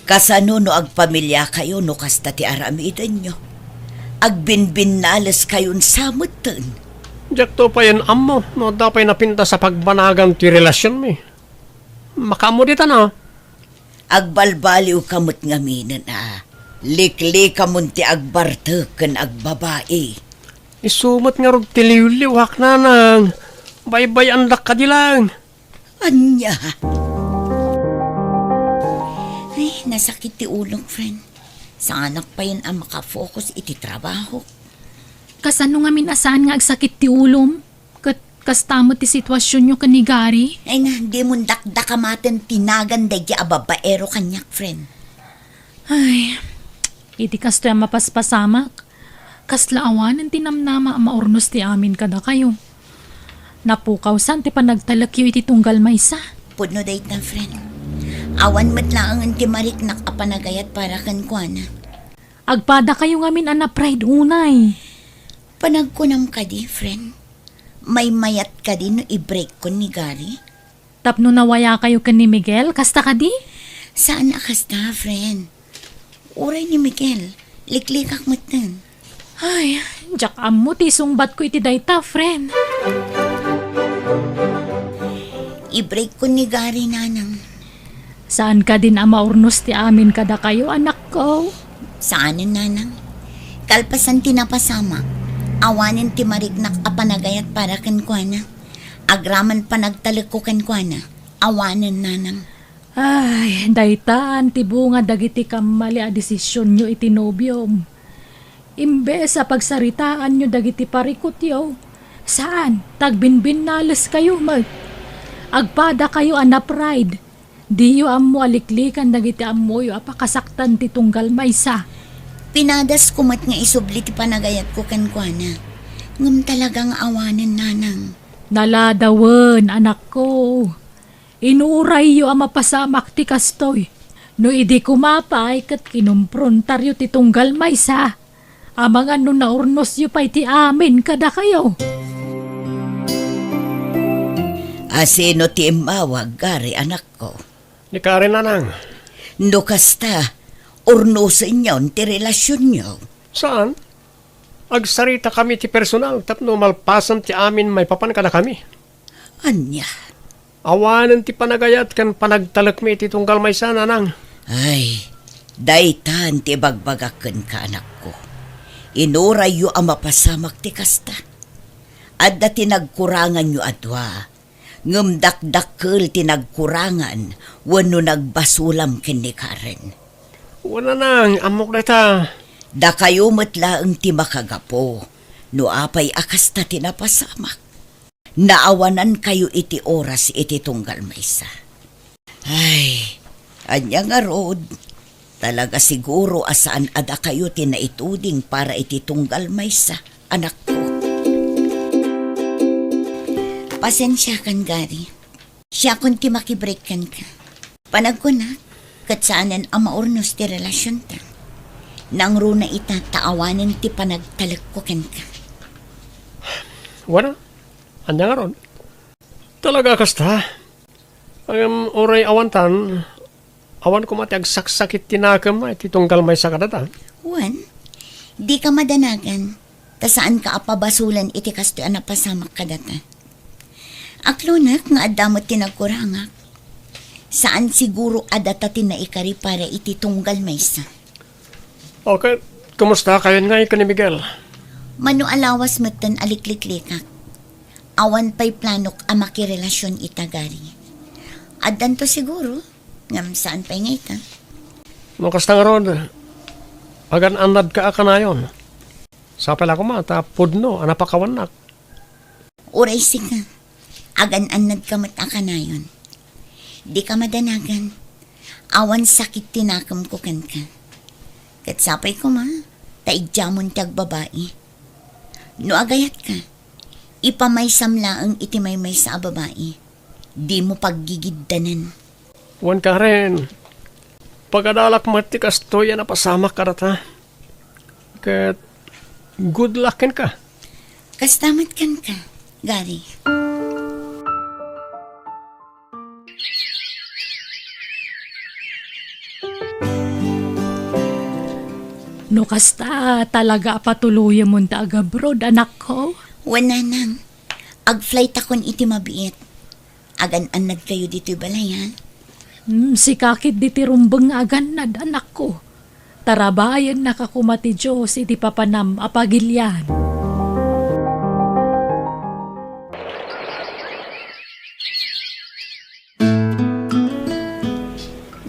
Kasano no agpamiliakayo no kasta ti aramidenyo? Agbinbinnaleskayon sa metten. Diakto payen ammo no adda pay napintas a pagbanagan ti relasionmi. Makaammo ditan, a. Agbalbaliwka met ngaminen a liklikamon ti agbartek ken agbabai. Isu met ngarud ti liwliwak, nanang. Baybay-andak kadi laeng. Ania? Ay, nasakit ti ulok, friend. Saanak payen a makafocus iti trabaho. Kasano ngamin a saan nga agsakit ti ulom? Ket kasta met ti situasionyo ken ni Gary? Ay na, dimon dakdakamaten ti nagan daydi a babaero kaniak, friend. Ay, iti kastoy a mapaspasamak, kasla awanen ti namnama a maurnos ti amin kadakayo. Napukawsan ti panagtalekyo iti tunggal maysa. Pudno dayta, friend. Awan met laengen ti mariknak a panagayat para kenkuana. Agpadakayo ngamin a na-pride unay. Panagkunam kadi, friend? Maymayat kadi no i-break kon ni Gary? Tapno nawayakayo ken ni Miguel, kasta kadi? Saan a kasta, friend. Uray ni Miguel, liklikak metten. Ay, diak ammo ti isungbatko iti dayta, friend. I-break kon ni Gary, nanang. Saan kadin a maurnos ti amin kadakayo, anakko? Saanen, nanang. Kalpasan ti napasamak, awanen ti mariknak a panagayat para kenkuana. Agraman panagtalekko kenkuana, awanen, nanang. Ay, daytan ti bunga dagiti kammali a desisionyo iti nobiom. Imbes a pagsaritaanyo dagiti parikutyo, saan, ta agbinnaleskayo met. Agpadakayo a na-pride. Diyo ammo a liklikan dagiti ammoyo a pakasaktan ti tunggal maysa. Pinadasko met nga isubli ti panagayatko kenkuana. Ngem talaga nga awanen, nanang. Naladawen, anakko. Inurayyo a mapasamak ti kastoy. No idi koma pay ket kinumprontaryo ti tunggal maysa, amangan no naurnosyo pay ti amin kadakayo. A sino ti immawag, Gary, anakko? Ni Karen, nanang. No kasta, urnosenyon ti relasionyo. Saan? Agsaritakami ti personal tapno malpasen ti amin maipapan kadakami. Ania? Awanen ti panagayat ken panagtalekmi iti tunggal maysa, nanang. Ay, daytan ti ibagbagak kenka, anakko. Inurayyo a mapasamak ti kasta. Adda ti nagkuranganyo a dua, ngem dakdakkel ti nagkurangan wenno nagbasolam ken ni Karen. Wen, nanang, ammok dayta. Dakayo met laeng ti makagapu no apay a kasta ti napasamak. Naawanankayo iti oras iti tunggal maysa. Ay, ania ngarud? Talaga siguro a saan a dakayo ti naituding para iti tunggal maysa, anakko. Pasensiakan, Gary. Siakon ti makibreak kenka. Panagkunak, ket saanen a maurnos ti relasionta. Nangruna ita ta awanen ti panagtalekko kenka. Wen, ania ngarud? Talaga kasta? Ngem uray awantan, awan koma ti agsaksakit ti nakem iti tunggal maysa kadata. Wen, dika madanagan, ta saanka a pabasolen iti kastoy a napasamak kadata. Aklonek nga adda met ti nagkurangak. Saan siguro a data ti naikari para iti tunggal maysa. Okay, kumusta kayon nga ken ni Miguel? Mano a lawas metten a likliklikak. Awan pay planok a makirelasion ita, Gary. Addanto siguro, ngem saan pay nga ita. No kasta ngarud, agan-annadka a kanayon. Sapay la koma ta pudno a napakawannak. Uray sika, agan-annadka met a kanayon. Dika madanagan, awan sakit ti nakemko kenka. Ket sapay koma, ta idiamon ti agbabai. No agayatka, ipamaysam laeng iti maymaysa a babai. Dimo paggigiddanen. Wen, Karen, pagadalak met ti kastoy a napasamak kadata. Ket good luck kenka. Kasta met kenka, Gary. No kasta, talaga a patuloyemon ta agabroad, anakko? Wen, nanang. Agflightakon iti mabiit. Agan-annadkayo ditoy balay, ha? Hmm, sika ketdi ti rumbeng nga agannad, anakko. Tarabaayennak a koma ti Dios iti papanam a pagilian.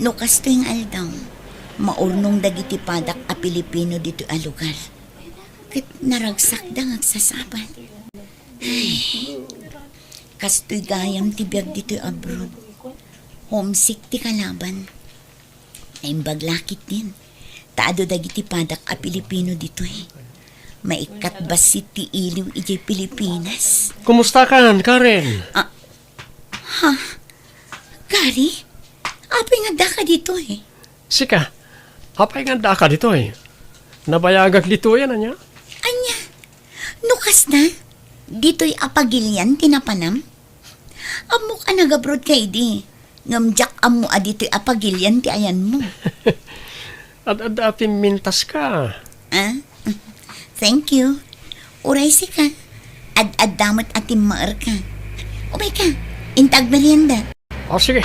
No kastoy nga aldaw, maurnong dagiti padak a Pilipino ditoy a lugar. Ket naragsakda nga agsasabal. Ay, kastoy gayam ti biag ditoy abroad. Homesick ti kalaban. Naimbag la ketdin, ta adu dagiti padak a Pilipino ditoy. Maikkat bassit ti iliw idiay Pilipinas. Kumustakan, Karen? Ah, ha? Gary? Apay nga addaka ditoy? Sika, apay nga addaka ditoy? Nabayagak ditoy, ania? Ania? No kasta, ditoy a pagilian ti napanam? Ammok a nagabroad ka idi, ngem diak ammo a ditoy a pagilian ti ayanmo. Ad-adda a pimmintaska. Ah? Thank you. Uray sika. Ad-adda met a timmaerka. Umayka, inta agmerienda. O, sige.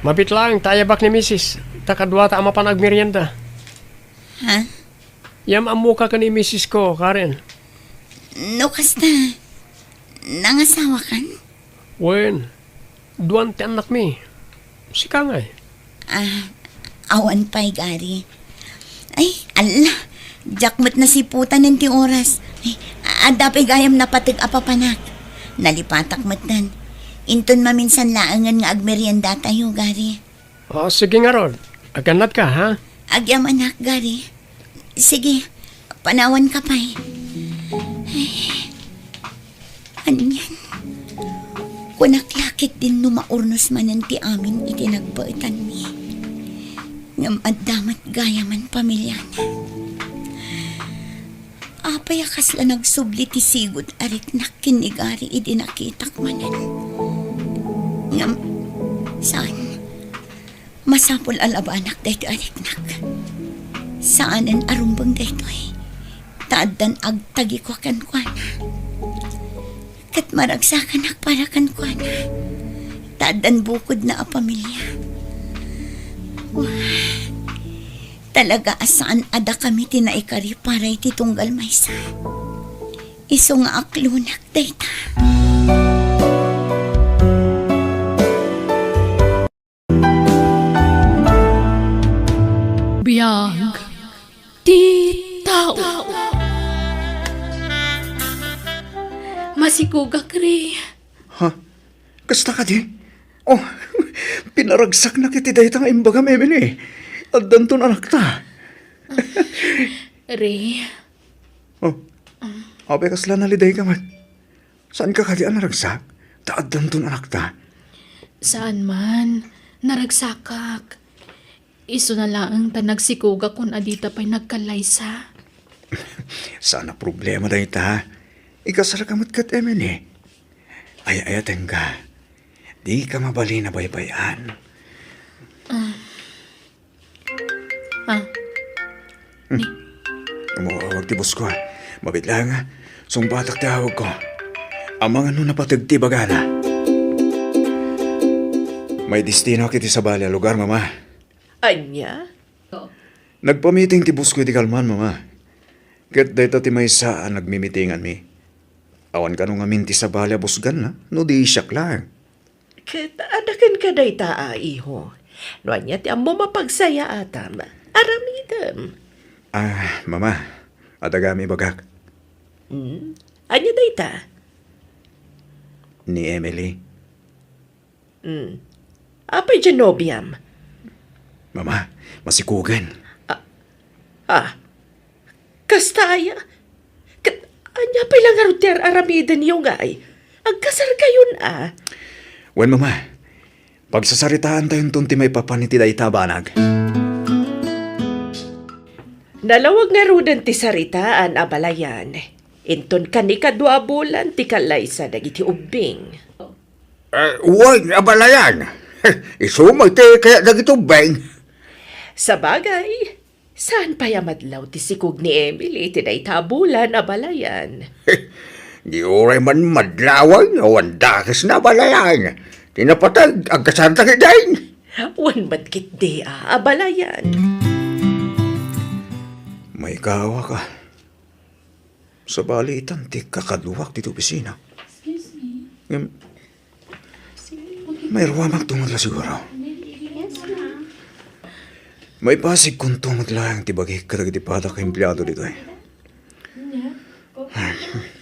Mabiit laeng ta ayabak ni misis, ta kaduata a mapan agmerienda. Ha? Yam-ammoka ken ni misisko, Karen. No kasta, nangasawakan? Wen, duan ti annakmi. Sika ngay? Ah, awan pay, Gary. Ay, ala, diak met nasiputanen ti oras. Ay, adda pay gayam napateg a papanak. Nalipatak metten. Inton maminsan laengen nga agmeriendatayo, Gary. O, sige ngarud. Agannatka, ha? Agyamanak, Gary. Sige, panawanka pay. Ay, anian? Kunak la ketdin no maurnos manen ti amin iti nagbaetanmi. Ngem adda met gayamen pamiliana. Apay a kasla nagsubli ti sigud a riknak ken ni Gary idi nakitak manen? Ngem, saan? Masapul a labanak daytoy a riknak. Saanen a rumbeng daytoy, ta addan agtagiko kenkuana. Ket maragsakanak para kenkuana, ta addan bukodna a pamilia. Wa, talaga a saan a dakami ti naikari para iti tunggal maysa. Isu nga aklonak dayta. Biag ti tao. Masikogak, Ray. Ha? Kasta kadi? Oh, pinaragsaknak iti dayta nga imbagam, Emily. Addanton anakta. Ray. Oh, apay kasla nalidayka met? Saanka kadi a naragsak? Ta addanton anakta. Saan man, naragsakak. Isuna laeng ta nagsikogak kun adita pay nagkallaysa. Saan a problema dayta. Ikasarka met ket Emily. Ay-ayatenka. Dika mabalin a baybay-an. Ah. Ah. Hmm. Ni- Umawag ti boss ko, ah. Mabiit laeng, ah. Sungbatak ti awagko. Amangan no napateg ti ibagana. May destinoak iti sabali a lugar, Mama. Ania? Nagpamiting ti boss ko iti kalman, Mama. Ket dayta ti maysa a nagmimitinganmi. Awan kano ngamin ti sabali a busganna, no di siak laeng. Ket adda kenka dayta a iho. No ania ti ammom a pagsayaatam, aramidem. Ah, Mama, adda gayam ibagak. Hmm? Ania dayta? Ni Emily. Hmm. Apay diay nobiam? Mama, masikogen. Ah, ah. Kasta aya? Ket ania pay la ngarud ti ar-aramidenyo ngay? Agkasarkayon a. Wen, Mama, pagsasaritaantayonton ti maipapan iti dayta a banag. Nalawag ngaruden ti saritaan a balayan. Inton kanikadua a bulan ti kallaysa dagiti ubbing. Eh, wen, a balayan. Isu met ti kayat dagiti ubbing. Sabagay, saan pay a madlaw ti sikog ni Emily iti dayta a bulan a balayan. Di uray man madlawan, awan dakesna a balayan. Ti napateg, agkasarda ketdin. Wen met ketdi a abalayan. Maikawak a. Sabali itan ti kakaduak ditoy opisina. Ngem, mairuamakto met la siguro. Maipasigkonto met laeng ti bagik kadagiti padak a empleado ditoy.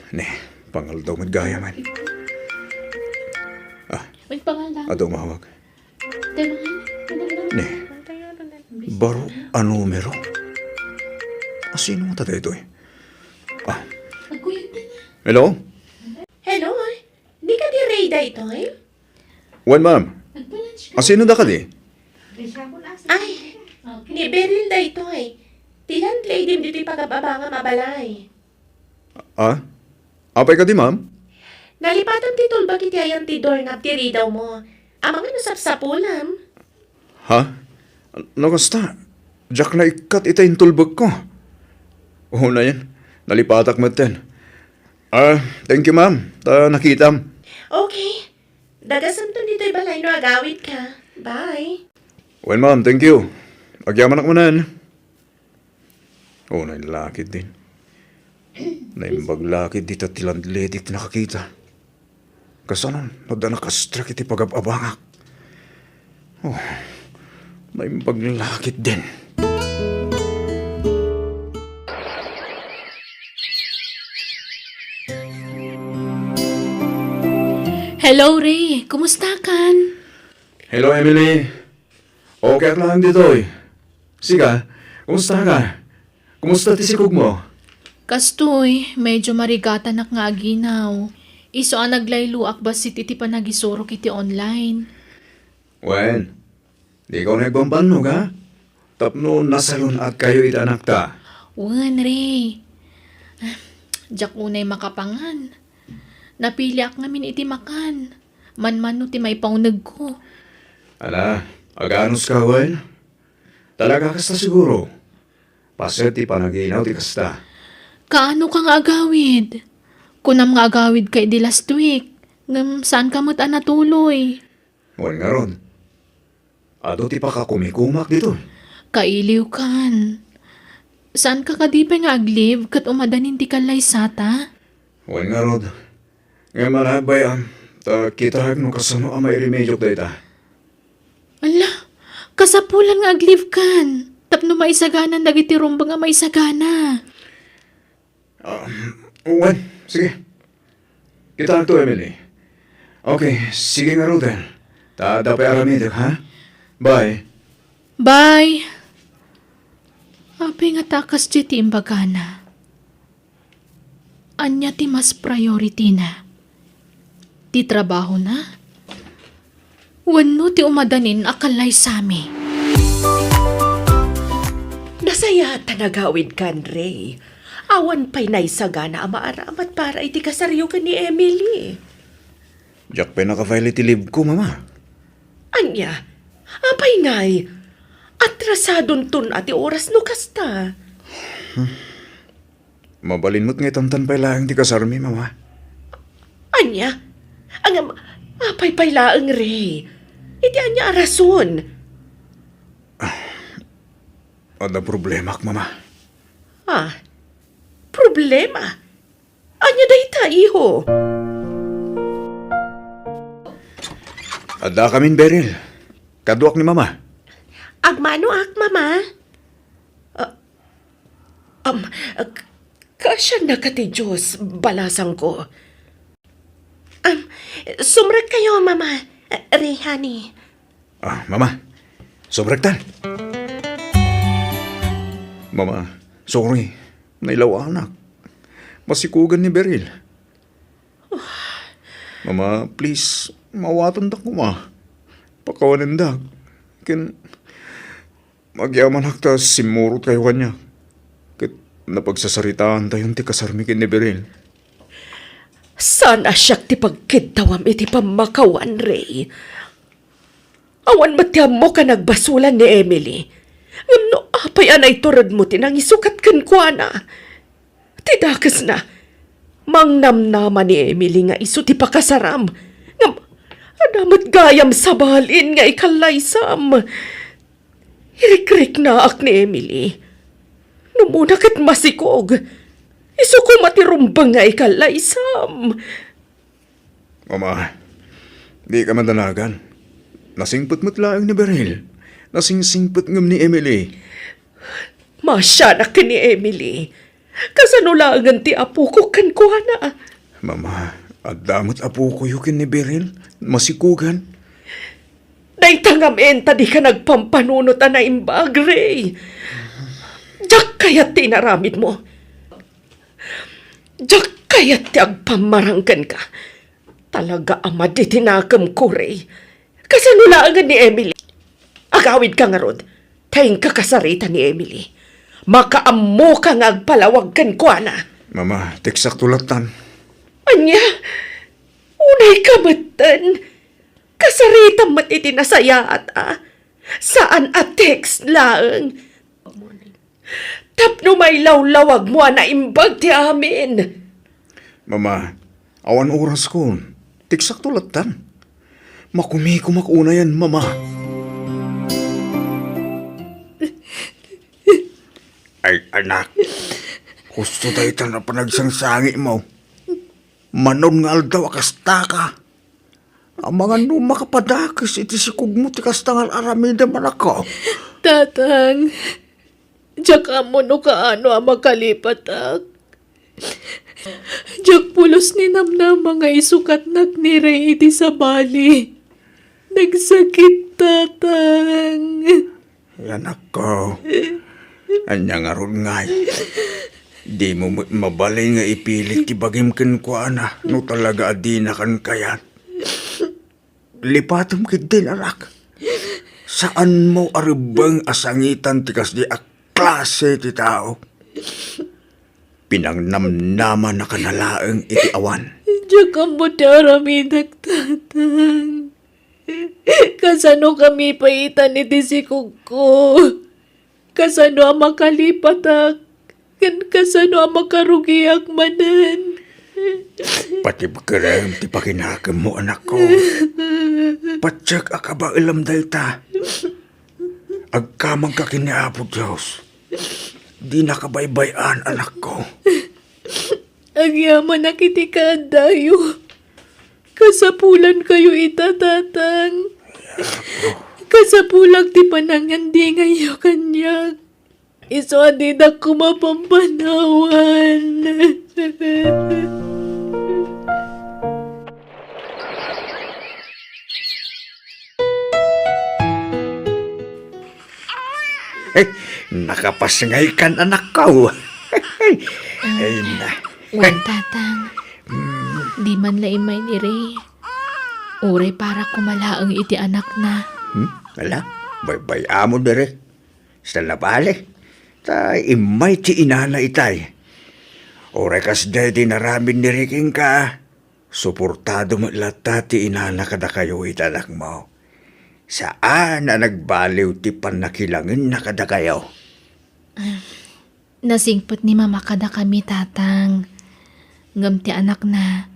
Ne, pangaldaw met gayam. Ah, adu umawag. Ne, baro a numero. Asino ngata daytoy? Ah. Hello? Hello? Di kadi Ray daytoy? Wen, ma'am. Asino da kadi? Ay, ni Beryl daytoy. Ti landlady ditoy pagababangam a balay. Ah? Apay kadi, ma'am? Nalipatam ti tulbak iti ayan ti doorknob ti ridawmo. Amangan no sapsapulem. Ha? No kasta, diak naikkat ita intulbekko. Unayen, nalipatak metten. Ah, thank you, ma'am, ta nakitam. Okay. Dagasanton ditoy balay no agawidka. Bye. Well, ma'am, thank you. Agyamanak manen. Oh, naimbag la ketdin. Naimbag la ketdi ta ti landlady ti nakakita. Kasano no adda nakastrek iti pagab-abangak? Oh, naimbag la ketdin. Hello, Ray. Kumusta kan? Hello, Emily. Okay ak laeng ditoy. Sika, kumusta ka? Kumusta ti sikogmo? Kastoy, medyo marigatanak nga aginaw. Isu a naglayloak bassit iti panagisurok iti online. Wen, dika unay agbambannog, ha? Tapno nasalun-atkayo iti anakta. Wen, Ray. Diak unay makapangan. Napiliak ngamin iti makan. Manmano ti maipaunegko. Ala, aganuska wen? Talaga kasta siguro. Paset ti panaginaw ti kasta. Kaano ka nga agawid? Kunam nga agawid ka idi last week. Ngem saan ka met a natuloy? Wen ngarud. Adu ti pakakumikumak ditoy. Kailiw kan. Saan ka kadi pay nga ag-leave ket umadanin ti kallaysata? Wen ngarud. Ngem ala, bay-am, ta kitaek no kasano a mairemediok dayta. Ala, kasapulan nga ag-leave kan. Tapno maisaganan dagiti rumbeng a maisagana. Ah, wen, sige. Kitaekto, Emily. Okay, sige ngaruden. Ta adda pay aramidek, ha? Bye. Bye. Apay ngata a kasdiay ti imbagana? Ania ti mas priority-na? Ti trabahona? Wenno ti umadanin a kallaysami? Nasayaat ta nagawidkan, Ray. Awan pay naisagana a maaramat para iti kasaryo ken ni Emily. Diak pay naka-file iti leave ko, Mama. Ania? Apay ngay? Atrasadonton a ti oras no kasta. Mabalin met nga itantan pay laeng ti kasarmi, Mama. Ania? Ngem, apay pay laeng, Ray? Iti ania a rason? Adda problemak, Mama. Ah, problema? Ania dayta, iho? Addakamin, Beryl. Kaduak ni Mama. Agmanoak, Mama. Ah, um, ah, k-, kaasiannaka ti Dios, balasangko. Um, sumrekkayo, Mama. Ah, Ray, honey. Ah, Mama, sumrektan. Mama, sorry. Nailawanak. Masikogan ni Beryl. Mama, please, maawatandak koma. Pakawanendak. Ken, agyamanak ta simmurotkayo kaniak. Ket napagsasaritaantayon ti kasarmi ken ni Beryl. Saan a siak ti pagkiddawam iti pammakawan, Ray. Awan met ti ammok a nagbasolan ni Emily. Ngem no apay a naituredmo ti nangisukat kenkuana? Ti dakesna, mangnamnama ni Emily nga isu ti pakasaram. Ngem, Ania met gayam sabalin nga ikallaysam? Irikriknaak ni Emily. Numona ket masikog. Isu koma ti rumbeng nga ikallaysam. Mama, dika madanagan. Nasingpet met laeng ni Beryl. Nasingsingpet ngem ni Emily. Maasianak ken ni Emily. Kasano laengen ti apoko kenkuana? Mama, adda met apokoyo ken ni Beryl. Masikogan. Dayta ngamin ta dika nagpampanunot a naimbag, Ray. Diak kayat ti inaramidmo. Diak kayat ti agpammarang kenka. Talaga a madi ti nakemko, Ray. Kasano laengen ni Emily? Agawidka ngarud, ta inka kasarita ni Emily. Makaammoka nga agpalawag kenkuana. Mama, teksakto lattan. Ania? Unayka metten. Kasaritam met iti nasayaat a. Saan a text laeng. Tapno mailawlawagmo a naimbag ti amin. Mama, awan oraskon. Teksakto lattan. Makumikomak unayen, Mama. Ay, anak. Husto dayta a panagsangsangitmo. Manon nga aldaw a kastaka. Amangan no makapadakes iti sikogmo ti kasta nga ar-aramidem, anakko. Tatang, diak ammo no kaano a makalipatak. Diak pulos ni namnama nga isukatnak ni Ray iti sabali. Nagsakit, Tatang. Ay, anakko, ania ngarud ngay? Dimo met mabalin nga ipilit ti bagim kenkuana no talaga a dinakan kayat. Lipatem ketdin, anak. Saanmo a rebbeng a sangitan ti kasdi a klase ti tao. Pinangnamnamannakana laeng iti awan. Diak ammo ti aramidek, Tatang. Kasanokami paitan iti sikogko? Kasano a makalipatak? Ken kasano a makarugiak manen? Patibkerem ti pakinakemmo, anakko. Patiek a kabaelem dayta. Agkamangka ken ni Apo Dios. Dinaka baybay-an, anakko. Agyamanak iti kaaddayo. Kasapulankayo ita, Tatang. Kasapulak ti panangandingayyo kaniak. Isu a didak koma pampanawan. Eh, nakapasngaykan, anakko. Ay, na. Wen, Tatang. Mm. Di man la immay ni Ray. Uray para koma laeng iti anakna. Hmm? Ala, baybay-am diri. Saan a bale. Ta immay ti inana itay. Uray kasdiay ti inaramid ni Ray kenka, suportado met latta ti inana kadakayo iti anakmo. Saan a nagbaliw ti pannakilangenna kadakayo. Nasingpet ni Mama kadakami, Tatang. Ngem ti anakna,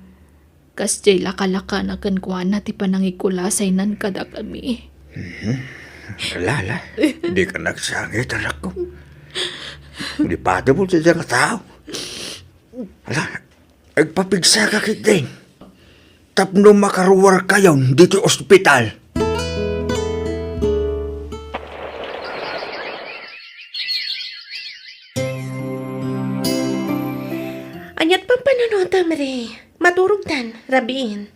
kasdiay lakalakana kenkuana ti panangikulasaynan kadakami. Mhm. Ala, ala. Dika nagsangit, anakko. Di patibol ti dayta nga tao. Ala, agpapigsaka ketdin tapno makaruarkayon ditoy ospital. Aniat pampanunotam, Ray? Maturogtan, rabiin.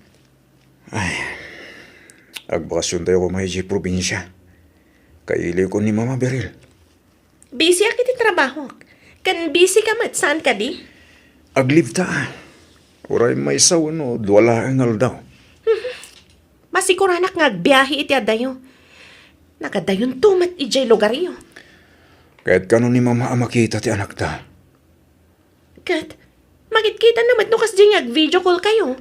Ay, agbakasiontayo koma idiay probinsia. Kailiwko ni Mama Beryl. Busyak iti trabahok. Ken busy ka met, saan kadi? Ag-leave ta. Uray maysa wenno dua laeng nga aldaw. Masikuranak nga agbiahe iti adayo. Nagadayonto met idiay lugaryo. Ket kano ni Mama a makita ti anakta? Ket, makitkita na met no kasdi nga ag-video call kayo.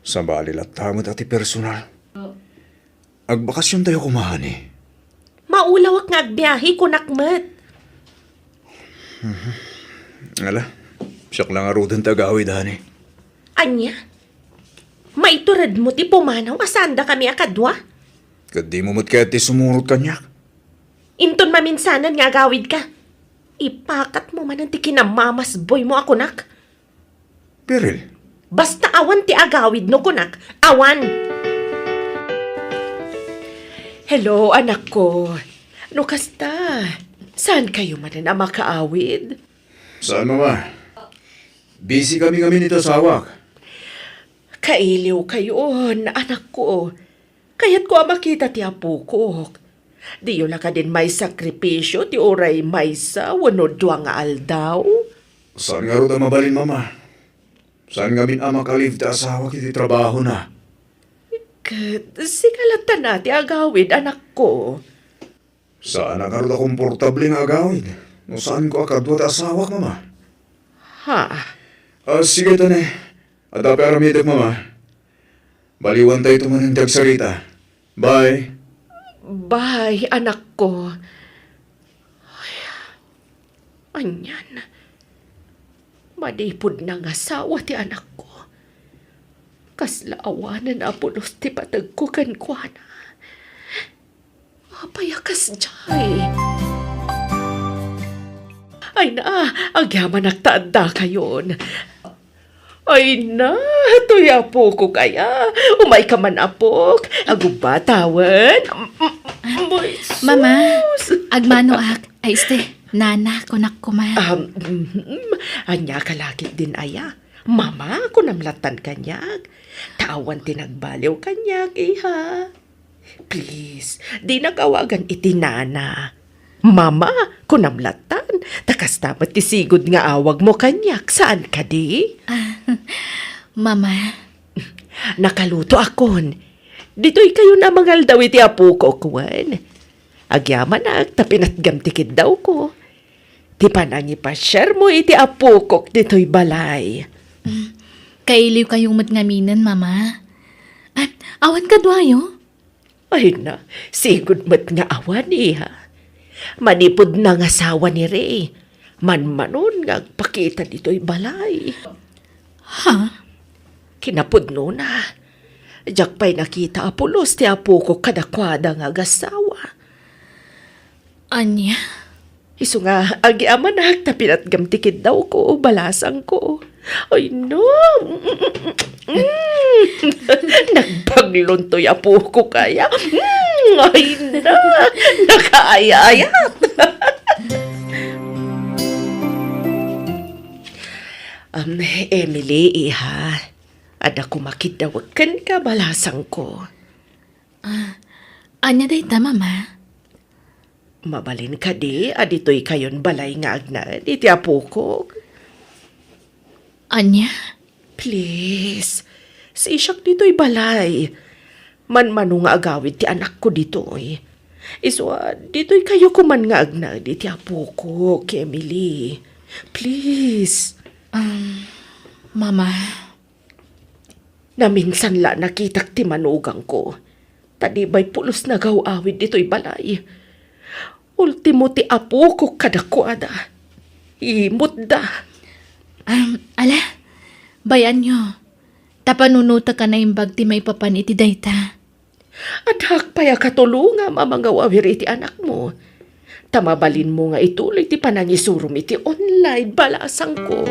Sabali latta met a ti personal. Agbakasiontayo koma, honey. Maulawak nga agbiahe, kunak met. Mhm. Ala, siak la ngaruden ti agawid, honey. Ania? Maituredmo ti pumanaw a saandakami a kadua? Ket dimo met kayat ti sumurot kaniak? Inton maminsanan nga agawidka, ipakatmo manen ti kinamamasboymo a kunak. Beryl. Basta awan ti agawid no kunak, awan! Hello, anak ko. No kasta, saan kayo manen a makaawid? Saan, Mama? Busy kami ngamin iti asawak. Kailiw kayon, anak ko. Kayatko a makita ti apokok. Diyo la kadin maisakripisio ti uray maysa wenno dua nga aldaw? Saan ngarud a mabalin, Mama? Saan ngamin a makalive ti asawak iti trabahona? Ket sika latta ti agawid, anak ko. Saan a ngarud a komportable nga agawid no saanko a kadua ti asawak, Mama. Ha? Ah, sige, Tane. Adda pay aramidek, Mama. Baliwantayto manen ti agsarita. Bye. Bye, anak ko. Ay, anian? Manipud nangasawa ti anak ko. Kasla awanen a pulos ti pategko kenkuana. Apay a kasdiay? Ay na, agyamanak ta adda kayon. Ay na, toy apokok aya. Umay ka man, apok. Agubba tawen. Mm, mm, Mama, sus. Agmanoak. Ay, este, nana, kunak koma. Um, mhm. Ania ka lakit din aya? Mama, kunam lattan kaniak. Ta awan ti nagbaliw kaniak, iha. Please, dinak awagan iti nana. Mama, kunam lattan, ta kasta met ti sigud nga awagmo kaniak, saan kadi? Ah, Mama. Nakalutoakon. Ditoy kayon a mangaldaw iti apokok wen. Agyamanak ta pinatgam ti kiddawko. Ti panangipasiarmo iti apokok ditoy balay. Mm, kailiw kayo met ngaminen, Mama. Ah, awan kaduayo? Ay na, sigud met nga awan, iha. Manipud nangasawa ni Ray, manmanon nga agpakita ditoy balay. Ha? Kinapudnona, diak pay nakita a pulos ti apokok kadakuada nga agasawa. Ania? Isu nga, agyamanak ta pinatgam ti kiddawko, balasangko. Ay, no. Mm. Nagbaglon toy apokok aya. Mm. Ay, na. Nakaayayat. Um, Emily, iha. Adda koma kiddawek kenka, balasangko. Ah, ania dayta, Mama? Mabalin kadi a ditoy kayon balay nga agnaed iti apokok? Ania? Please, sisiak ditoy balay. Manmano nga agawid ti anakko ditoy. Isu a, ditoy kayo koman nga agnaed iti apokok, Emily. Please. Um, Mama. Naminsan la nakitak ti manugangko, ta di bay pulos nagaw-awid ditoy balay. Ultimo ti apokok kadakuada. Imutda. Um, ala, bay-anyo. Ta panunotek a naimbag ti maipapan iti dayta. Addaak pay a katulongam a mangawawir iti anakmo. Ta mabalinmo nga ituloy ti panangisurom iti online, balasangko.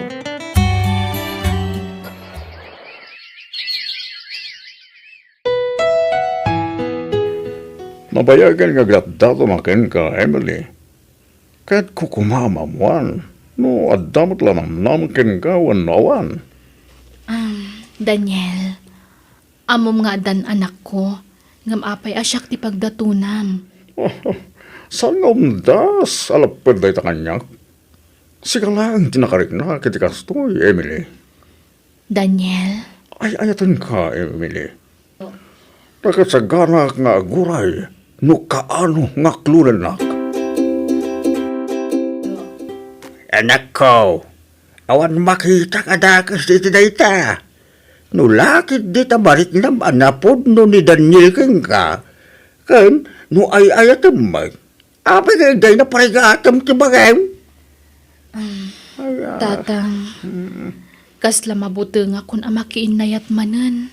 Nabayagen nga agdatdaton a kenka, Emily. Kayatko koma a maammuan no adda met la namnam kenka wenno awan. Um, Daniel, ammom nga addan anakko, ngem apay a siak ti pagdatonam? Saan nga umdas a lapped dayta kaniak? Sika laeng ti nakariknak iti kastoy, Emily. Daniel? Ay-ayatenka, Emily. Nakasaganak nga aguray no kaano nga aklonennak. Anakko, awan makitak a dakes iti dayta. No la ketdi ta mariknam a napudno ni Daniel kenka, ken no ay-ayatem met, apay nga idiay naparigatem ti bagim? Um, Ay, ah. Tatang, Mm. kasla mabutengakon a makiinnayat manen.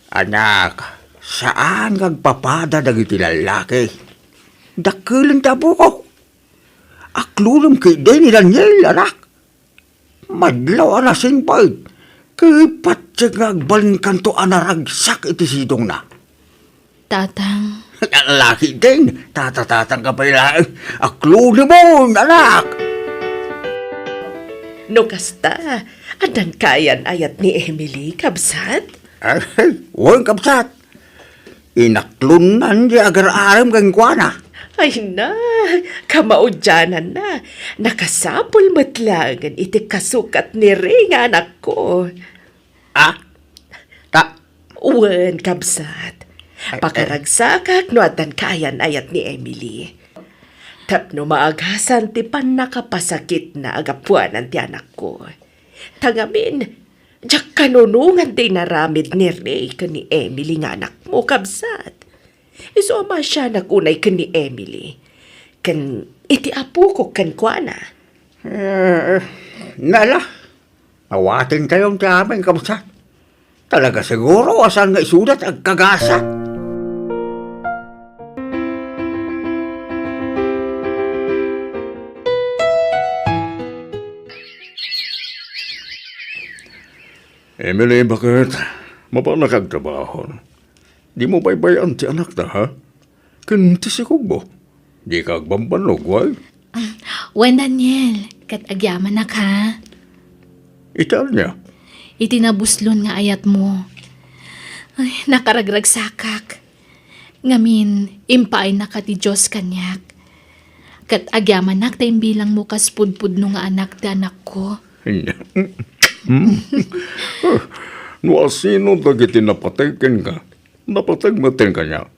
Anak, saan nga agpapada dagiti lallaki. Dakkelem ti apok. Aklodem ketdi ni Daniel, anak. Madlaw a nasingpet, ket patiek nga agbalinkanto a naragsak iti sidongna. Tatang. Laki din, tatatatang ka pay laeng. Aklodemon, anak! No kasta, addan kaayan-ayat ni Emily, kabsat? Ay, wen, kabsat. Inaklonnan ti agar-arem kenkuana. Ay na, kamaudiananna. Nakasapul met laengen iti kasukat ni Ray nga anakko. Ah? Ta- Wen, kabsat. Ay, ay. Pakaragsakak no addan kaayan-ayat ni Emily. Tapno maagasan ti pannakapasakitna a gapuanan ti anakko. Ta ngamin, diak kanunongan ti inaramid ni Ray ken ni Emily nga anakmo, kabsat. Isu a maasianak unay ken ni Emily, ken iti apokok kenkuana. Eh, nala, awatentayon ti amin, kabsat. Talaga siguro a saan nga isuda ti agkagasa. Emily, baket? Mapanak agtrabaho. Dimo baybay-an ti anakta, ha? Ken ti sikogmo. Dika agbambannog, wen? Wen, Daniel, ket agyamanak, ha? Iti ania? Iti nabuslon nga ayatmo. Ay, nakaragragsakak. Ngamin, impaaynaka ti Dios kaniak. Ket agyamanak ta imbilangmo kas pudpudno nga anak ti anakko. Hmm? No asino dagiti napateg kenka, napateg met kaniak.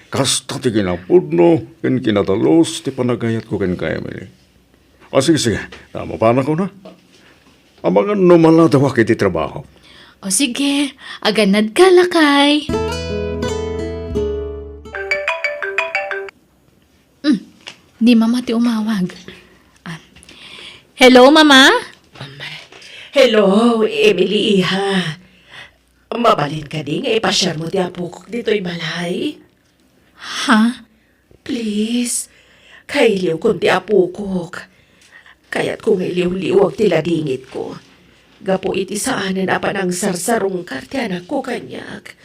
Kasta ti kinapudno ken kinadalus ti panagayatko kenka, Emily. O, sige, sige. Ta mapanakon, ha? Amangan no maladawak iti trabaho. O, sige. Aganadka, lakay. Hmm. Ni Mama ti umawag. Ah. Hello, Mama? Hello, Emily, iha. Mabalin kadi nga ipasiarmo ti apokok ditoy balay? Ha? Please, kailiwkon ti apokok. Kayatko nga iliwliwag ti ladingitko. Gapu iti saanen a panangsarsarungkar ti anakko kaniak.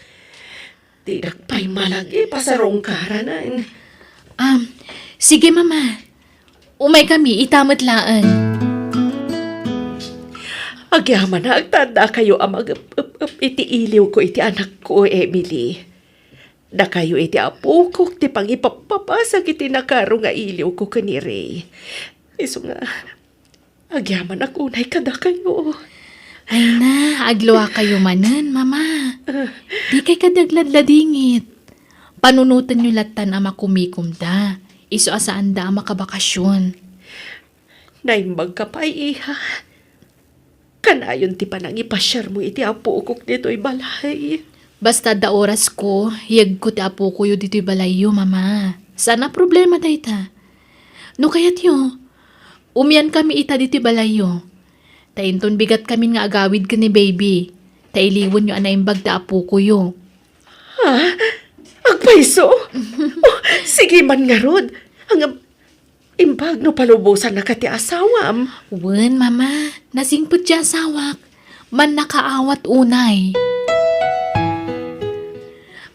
Dinak pay malagi pasarungkaranen. Um, sige, Mama. Umaykami ita met laeng. Agyamanak ta addakayo a mag-ep-ep-ep iti iliwko iti anakko, Emily. Dakayo iti apokok ti pangipappapasak iti nakaro nga iliwko ken ni Ray. Isu nga, agyamanak unay kadakayo. Ay na, agluakayo manen, Mama. Ah. Dikay kadi agladladingit. Panunotenyo lattan a makumikomda. Isu a saanda a makabakasyon. Naimbagka pay, iha. Kanayon ti panangipasiarmo iti apokok ditoy balay. Basta adda orasko, yegko ti apokoyo ditoy balayyo, Mama. Saan a problema dayta. No kayatyo, umiankami ita ditoy balayyo. Ta inton bigatkamin nga agawid ken ni baby, ta iliwenyo a naimbag ti apokoyo. Ha? Agpayso? Oh, sige man ngarud. Ngem, imbag no palubosannaka ti asawam. Wen, Mama. Nasingpet ti asawak. Mannakaawat unay.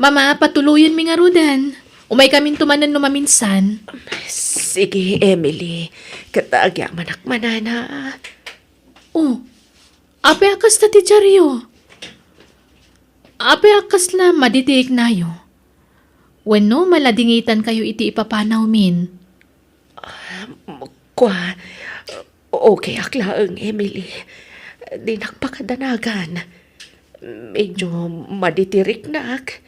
Mama, patuloyenmi ngaruden. Umaykaminto manen no maminsan. Sige, Emily. Ket agyamanak manen, a. Oh, apay a kasta ti diaryo? Apay a kasla madi ti iknayo? Wenno maladingitankayo iti ipapanawmin? Ah, kua, okay ak laeng, Emily. Dinak pakadanagan. Medyo madi ti riknak.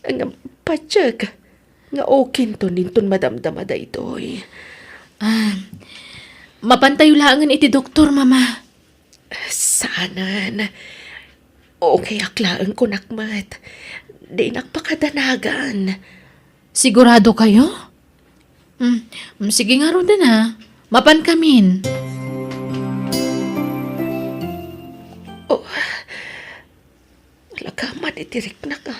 Ngem patiek nga okinton inton madamdama daytoy. Ah, mapantayo laengen iti doktor, Mama. Saanen. Okay ak laeng kunak met. Dinak pakadanagan. Sigurado kayo? Hmm, hmm, sige ngaruden, ha. Mapankamin. Oh, Nagaman iti riknak, a.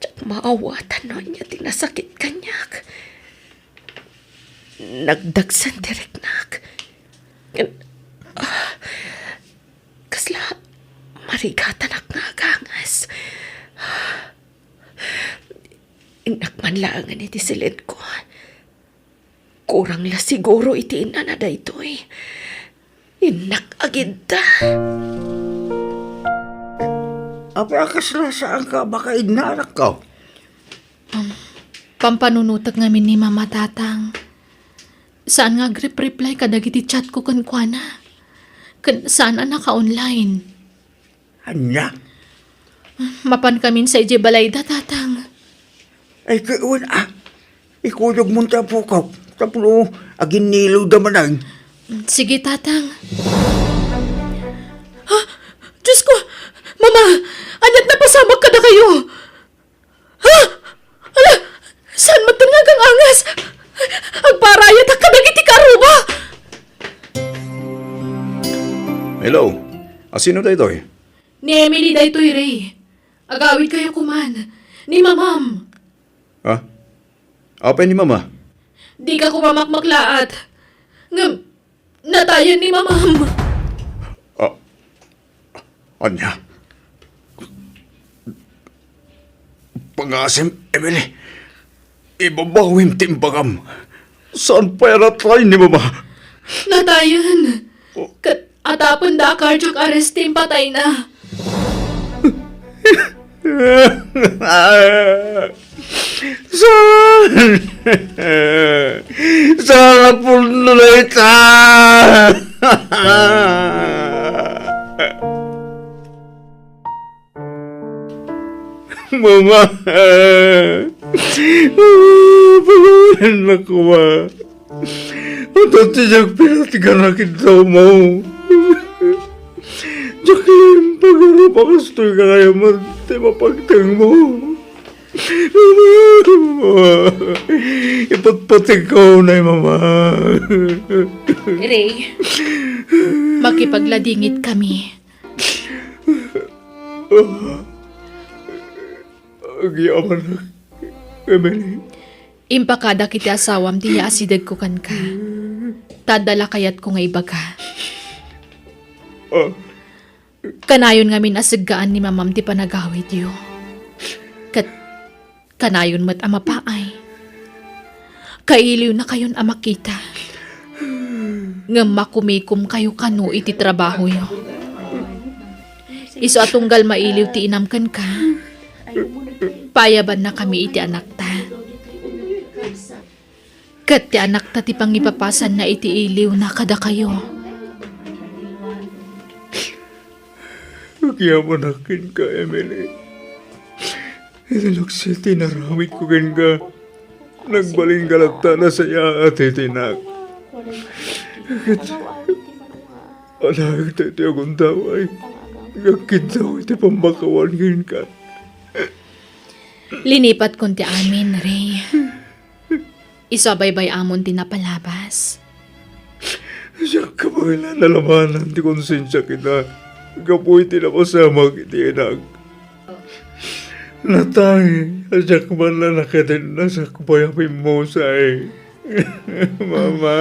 Diak maawatan no ania ti nasakit kaniak. Nagdagsen ti riknak. Ken, ah, kasla marigatanak nga aganges. Innak man laengen iti silenko. Kurang la siguro iti innana daytoy. Innak agidda. Apay a kasla saanka a makainna, anakko? Um, pampanunotek ngamin ni Mama, Tatang. Saan nga agrep-reply kadagiti chatko kenkuana. Ken saan a naka-online. Ania? Mapankamin sa idiay balayda, Tatang. Ay, ket wen, a. Ikuyogmon ti apok tapno aginnilawda manen. Sige, Tatang. Ha? Diosko! Mama! Ania't napasamak kadakayo? Ha? Ala! Saan met nga agang-angas? Agparayatak kadagiti kaarruba! Hello? A, sino daytoy? Ni Emily daytoy, Ray. Agawidkayo koman. Ni Mamam. Ha? Apay ni Mama? Dika koma makmaklaat. Ngem, natayen ni Mamam. A, ania? Pangasim, Emily. Ibabawim ti imbagam. Saan pay a natay ni Mama? Natayen. Oh. Ket atapenda a cardiac arrest ti impatayna. Saan? Saan a pudno dayta? Mama! Pagawanan na koma. Adu ti diak pinatgan a kidawmo. Jacqueline, pagara, pakastoy ka kayat met ti mapagtengmo. Mama! Ipatpategko unay, Mama. Ray, makipagladingit kami. Agyamanak, Emily. Impakadak iti asawam ti yaasidegko kenka. Ta adda la kayatko nga ibaga. Ah. Kanayon ngamin a seggaan ni Mamam ti panagawidyo. Ket kanayon met a mapaay. Kailiwnakayon a makita. Ngem makumikomkayo kano iti trabahoyo. Isu a tunggal mailiw ti inam kenka, paayabannakami iti anakta. Ket ti anakta ti pangipapasanna iti iliwna kadakayo. Agyamanak kenka, Emily. Iti laksid ti inaramidko kenka, nagbalinka latta a nasayaat ti tinak. Ket alaek daytoy a gundaway nga agkiddaw iti pammakawan kenka. Linipatkon ti amin, Ray. Isu a baybay-amon ti napalabas. Diak kabaelan a lamanan ti konsensiak ita gapu iti napasamak iti inak. Natay a diak man la nakadenna sakbay a pimmusay. Mama.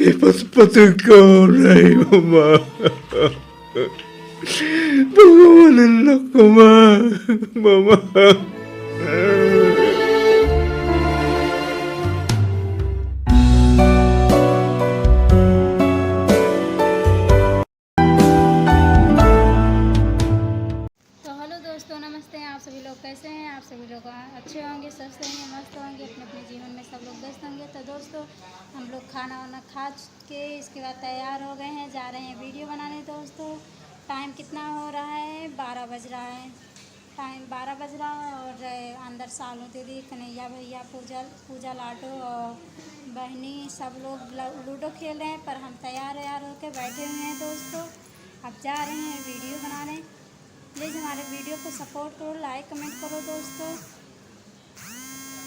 Ipatpategko unay, Mama. Pagawanan na koma, Mama. तो हेलो दोस्तों, नमस्ते। आप सभी लोग कैसे हैं? आप सभी लोग अच्छे होंगे, स्वस्थ होंगे, मस्त होंगे, अपने अपने जीवन में सब लोग व्यस्त होंगे। तो दोस्तों, हम लोग खाना वाना खा के इसके बाद तैयार हो गए हैं, जा रहे हैं वीडियो बनाने। दोस्तों, टाइम कितना हो रहा है? बारह बज रहा है। टाइम बारह बज रहा है और अंदर सालू दीदी, कन्हैया भैया, पूजा, पूजा लाडो और बहनी सब लोग ल-, लूडो खेल रहे हैं, पर हम तैयार वैयार होके बैठे हुए हैं दोस्तों। अब जा रहे हैं वीडियो बनाने। प्लीज हमारे वीडियो को सपोर्ट करो, लाइक कमेंट करो दोस्तों।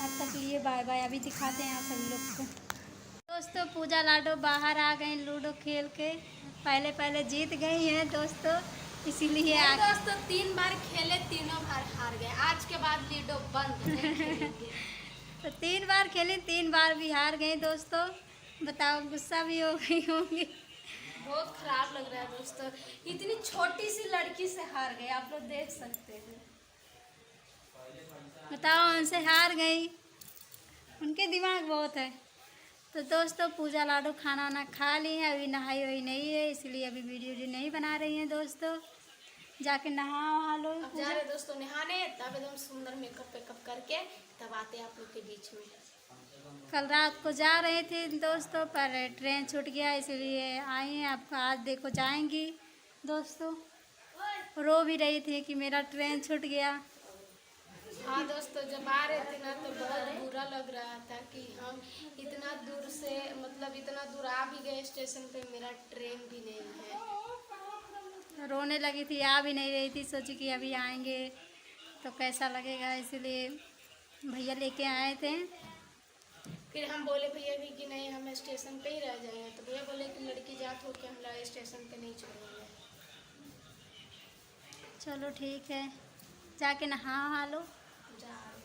अब तक लिए बाय बाय। अभी दिखाते हैं आप सभी लोग को। तो दोस्तों, पूजा लाडो बाहर आ गई लूडो खेल के। पहले पहले जीत गई हैं दोस्तों, इसीलिए नहीं आ- दोस्तों, तीन बार खेले, तीनों बार हार गए। आज के बाद लूडो बंद, नहीं खेलेंगे। तो तीन बार खेली, तीन बार भी हार गई दोस्तों। बताओ, गुस्सा भी हो गई होंगी। बहुत खराब लग रहा है दोस्तों, इतनी छोटी सी लड़की से हार गए, आप लोग देख सकते हैं। बताओ, हमसे हार गई। उनके दिमाग बहुत है। तो दोस्तों, पूजा लाडो खाना वाना खा ली है, अभी नहाई हुई नहीं है, इसलिए अभी वीडियो भी नहीं बना रही है दोस्तों। जाके नहा वहा लो। अब जा रहे दोस्तों नहाने, तब एकदम सुंदर मेकअप वेकअप करके तब आते हैं आप लोग के बीच में। कल रात को जा रहे थे दोस्तों, पर ट्रेन छूट गया, इसीलिए आई हैं। अब आज देखो जाएंगी दोस्तों। रो भी रही थी कि मेरा ट्रेन छूट गया। हाँ दोस्तों, जब आ रहे थे ना तो बहुत बुरा लग रहा था कि हम इतना दूर से, मतलब इतना दूर आ भी गए स्टेशन पे, मेरा ट्रेन भी नहीं है। रोने लगी थी, आ भी नहीं रही थी, सोची कि अभी आएंगे तो कैसा लगेगा, इसलिए भैया लेके आए थे। फिर हम बोले भैया भी कि नहीं, हम स्टेशन पे ही रह जाएंगे, तो भैया बोले कि लड़की जात हो के हम लोग स्टेशन पे नहीं छोड़ेंगे। चलो ठीक है, जाके नहा वहा लो। जा रहे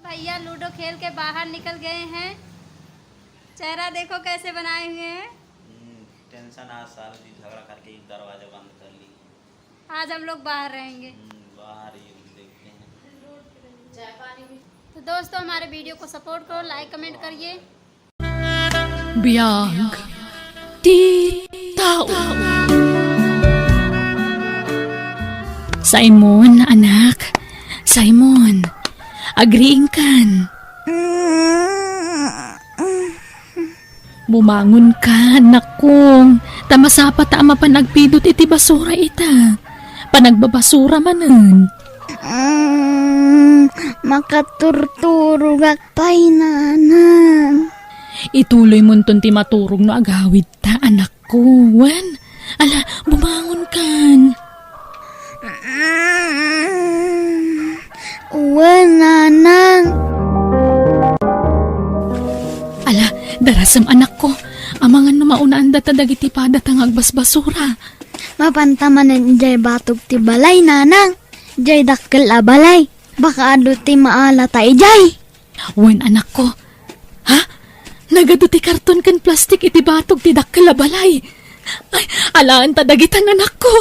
हैं। भैया लूडो खेल के बाहर निकल गए हैं। चेहरा देखो कैसे बनाए हुए हैं। हम्म, टेंशन आज सारे जी झगड़ा करके एक दरवाजा बंद कर ली। आज हम लोग बाहर रहेंगे। हम्म, बाहर ही देखते हैं। तो दोस्तों, हमारे वीडियो को सपोर्ट करो, लाइक कमेंट करिए। Biag ti tao. Simon, anak. Simon, agriingkan. Bumangon ka, anakko. Ta masapa ta a mapan agpidut iti basura ita. Panagbabasura manen. Mm, makaturturogak pay, nanang. Ituloy monton ti maturog no agawid ta, anakko. Wen, ala, bumangon kan. Wen, nanang. Ala, darasem, anakko. Amangan no maunaan data dagiti pada ta nga agbasbasura. Mapanta manen idiay batog ti balay, nanang. Idiay dakkel a balay. Baka adu ti maala ta idiay. Wen, anakko. Ha? Nagadu ti karton ken plastik iti batog ti dakkel a balay. Ay, alaen ta dagitan, anakko.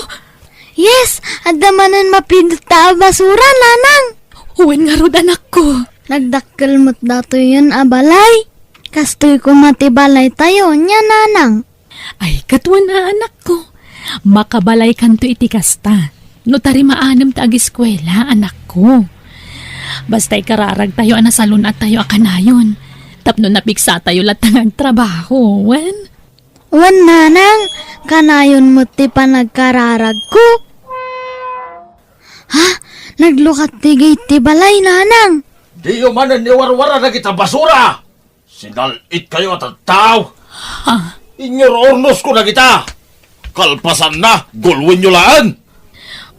Yes, adda manen mapidut ta a basura, nanang. Wen ngarud, anakko. Nagdakkel met datoyen a balay. Kastoy koma ti balaytayo, nia, nanang. Ay, ket wen a, anakko. Makabalaykanto iti kasta. No ta rimaanem ta agiskuela, anakko. Basta ikararagtayo a nasalun-attayo a kanayon. Tapno napiksatayo latta nga agtrabaho, wen? Wen, nanang, kanayon met ti panagkararagko. Ha? Naglukat ti gate ti balay, nanang. Diyo manen iwarwara dagita basura. Sinal-itkayo a tattao. Ha? Inyor urnosko dagita. Kalpasanna, gulwenyo laeng.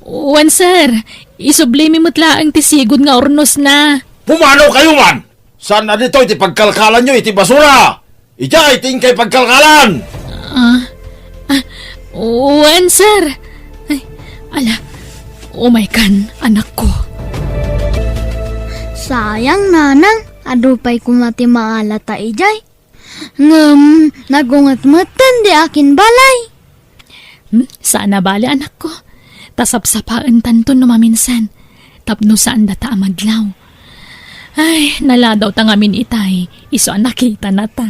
Wen, sir. Isublimi met laeng ti sigud nga urnosna. Pumanaw kayo man! Saan a ditoy ti pagkalkalanyo iti basura? Idiay ti inkay pagkalkalan! Ah, ah, wen, sir. Ay, ala, umay kan, anakko. Sayang, nanang. Adu pay koma ti maala ta idiay. Ngem nagunget metten di akin balay. Hmm, saan a bale, anakko. Ta sapsapaentanto no maminsan. Tapno saan data a madlaw. Ay, naladaw ta ngamin itay. Isu a nakita na ta.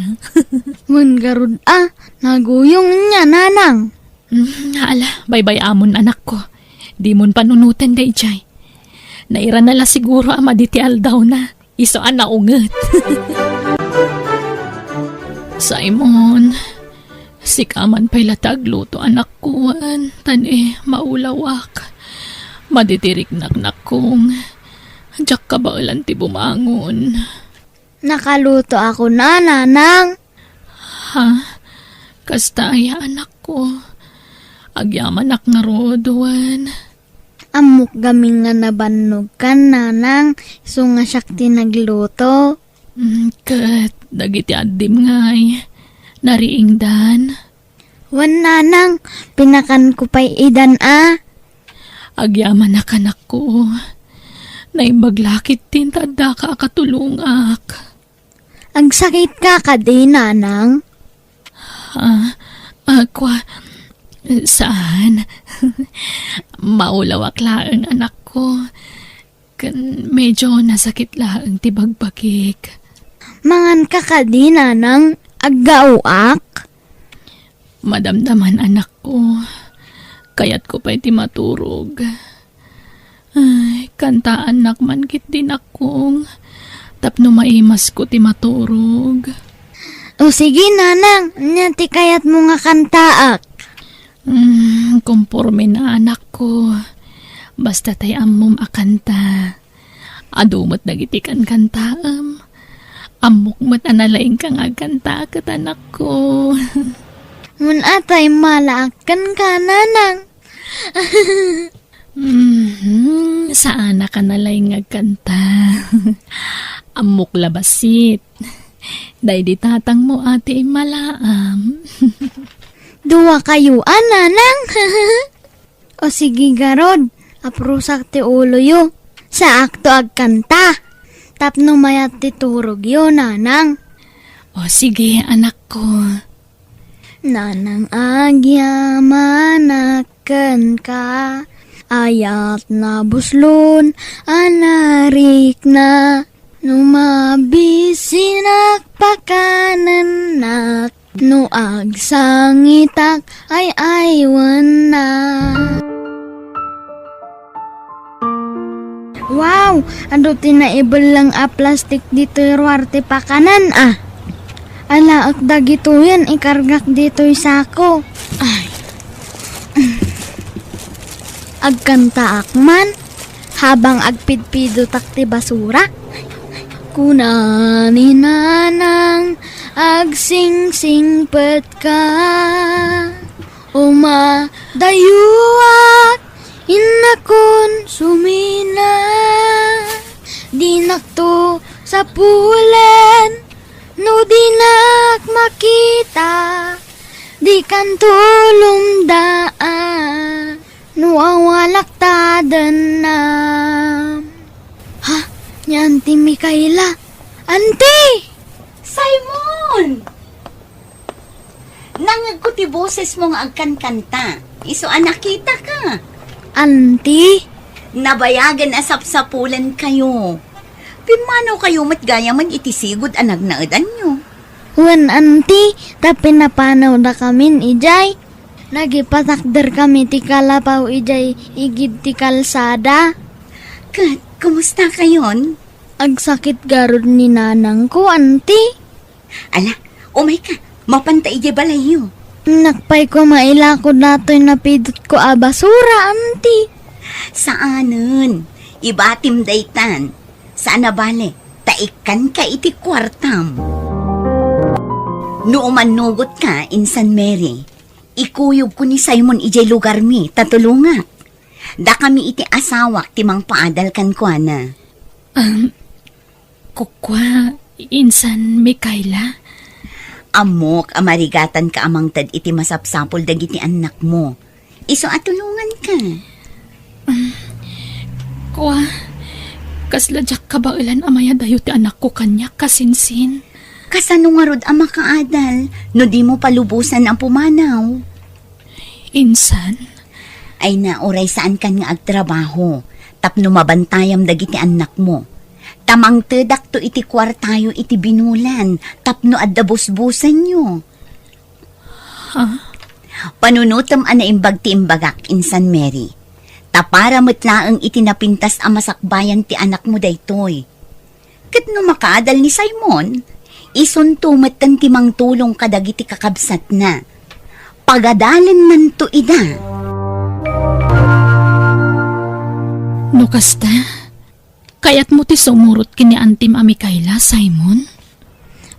Wen ngarud a, naguyong nia, nanang. Hmm, ala, baybay-amon, anakko. Dimon panunoten daydiay. Nairana la siguro a madi ti aldawna. Isu a naunget. Simon, sika man pay la ti agluto, anakko, wen, ta ni maulawak. Madi ti riknak, nakkong. Diak kabaelan ti bumangon. Nakaluto ako na, nanang. Ha? Kasta aya, anakko? Agyamanak ngarud, wen? Ammok gamin nga nabannogkan, nanang, isu nga siak ti nagluto. Mm, ket dagiti addim ngay, nariingdan. Wen, nanang, pinakanko pay idan a. Agyamanak, anakko. Naimbag la ketdi ta addaka a katulongak. Agsakitka kadi, nanang? Ah, ah, kua, saan. Maulawak laeng, anakko. Ken medyo nasakit laeng ti bagbagik. Manganka kadi, nanang? Aggaoak? Madamdaman, anakko. Kayatko pay ti maturog. Ay, kantaannak man ketdi, anakko, tapno maimasko ti maturog. O sige, nanang, ania ti kayatmo nga kantaak? Hmm, komporme na, anakko. Basta tay ammom a kanta. Adu met dagiti kankantaem. Ammok met a nalaingka nga agkanta ket, anakko. Mun atay malaak kenka, nanang. Mhm, saanak a nalaing nga agkanta. Ammok la bassit. Daydi tatangmo a ti immalaam. Dua kayo a, nanang. O sige garud, aprusak ti uloyo. Saakto agkanta. Tapno mayat ti turogyo, nanang. O sige, anakko. Nanang, agyamanak kenka, ayat nabuslon a narikna. No mabisinak, pakanennak. No agsangitak, ay-aywenna. Wow! Adu ti naibelleng a plastik ditoy ruar ti pakanan, a. Alaek dagitoyen, ikargak ditoy sako. Ay. Agkantaak man, habang agpidpidotak ti basura. Kuna ni Nanang, agsingsingpetka. Umadayuak, innakon sumina. Dinakto sapulen no dinak makita. Dikanto lumdaan no awalak ta dennam. Ha? Ni Auntie Micaela? Auntie! Simon! Nangngegko ti bosesmo nga agkankanta. Isu a nakitaka. Auntie? Nabayagen a sapsapulenkayo. Pimmanawkayo met gayamen iti sigud a nagnaedanyo. Wen, Auntie, ta pinapanawdakamin idiay. Nagipatakderkami ti kalapaw idiay igid ti kalsada. Ket, kumustakayon? Agsakit garud ni nanangko, Auntie. Ala, umayka, mapanta idiay balayyo. Napay ko mailako datoy napidotko a basura, Auntie. Saanen, ibatim daytan. Saan a bale, ta ikkanka iti kuartam. No umannugotka, insan Mary, ikuyogko ni Simon idiay lugarmi, ta tulongak. Dakami iti asawak ti mangpaadal kenkuana. Um, kukua, insan Micaela? Ammok a marigatanka a mangted iti masapsapul dagiti annakmo. Isu a tulonganka. Um, kua, kasla diak kabaelan a mayadayo ti anakko kaniak, kasinsin. Kasano ngarud a makaadal no dimo palubosan a pumanaw? Insan? Ay na, uray saankan nga agtrabaho tapno mabantayam dagiti annakmo. Ta mangtedakto iti kuartayo iti binulan tapno adda busbusanyo. Ha? Panunotem a naimbag ti imbagak, insan Mary. Ta para met laeng iti napintas a masakbayan ti anakmo daytoy. Ket no makaadal ni Simon, isunto metten ti mangtulong kadagiti kakabsatna. Pagadalennanto ida. No kasta, kayatmo ti sumurot ken ni Antim a Micaela, Simon?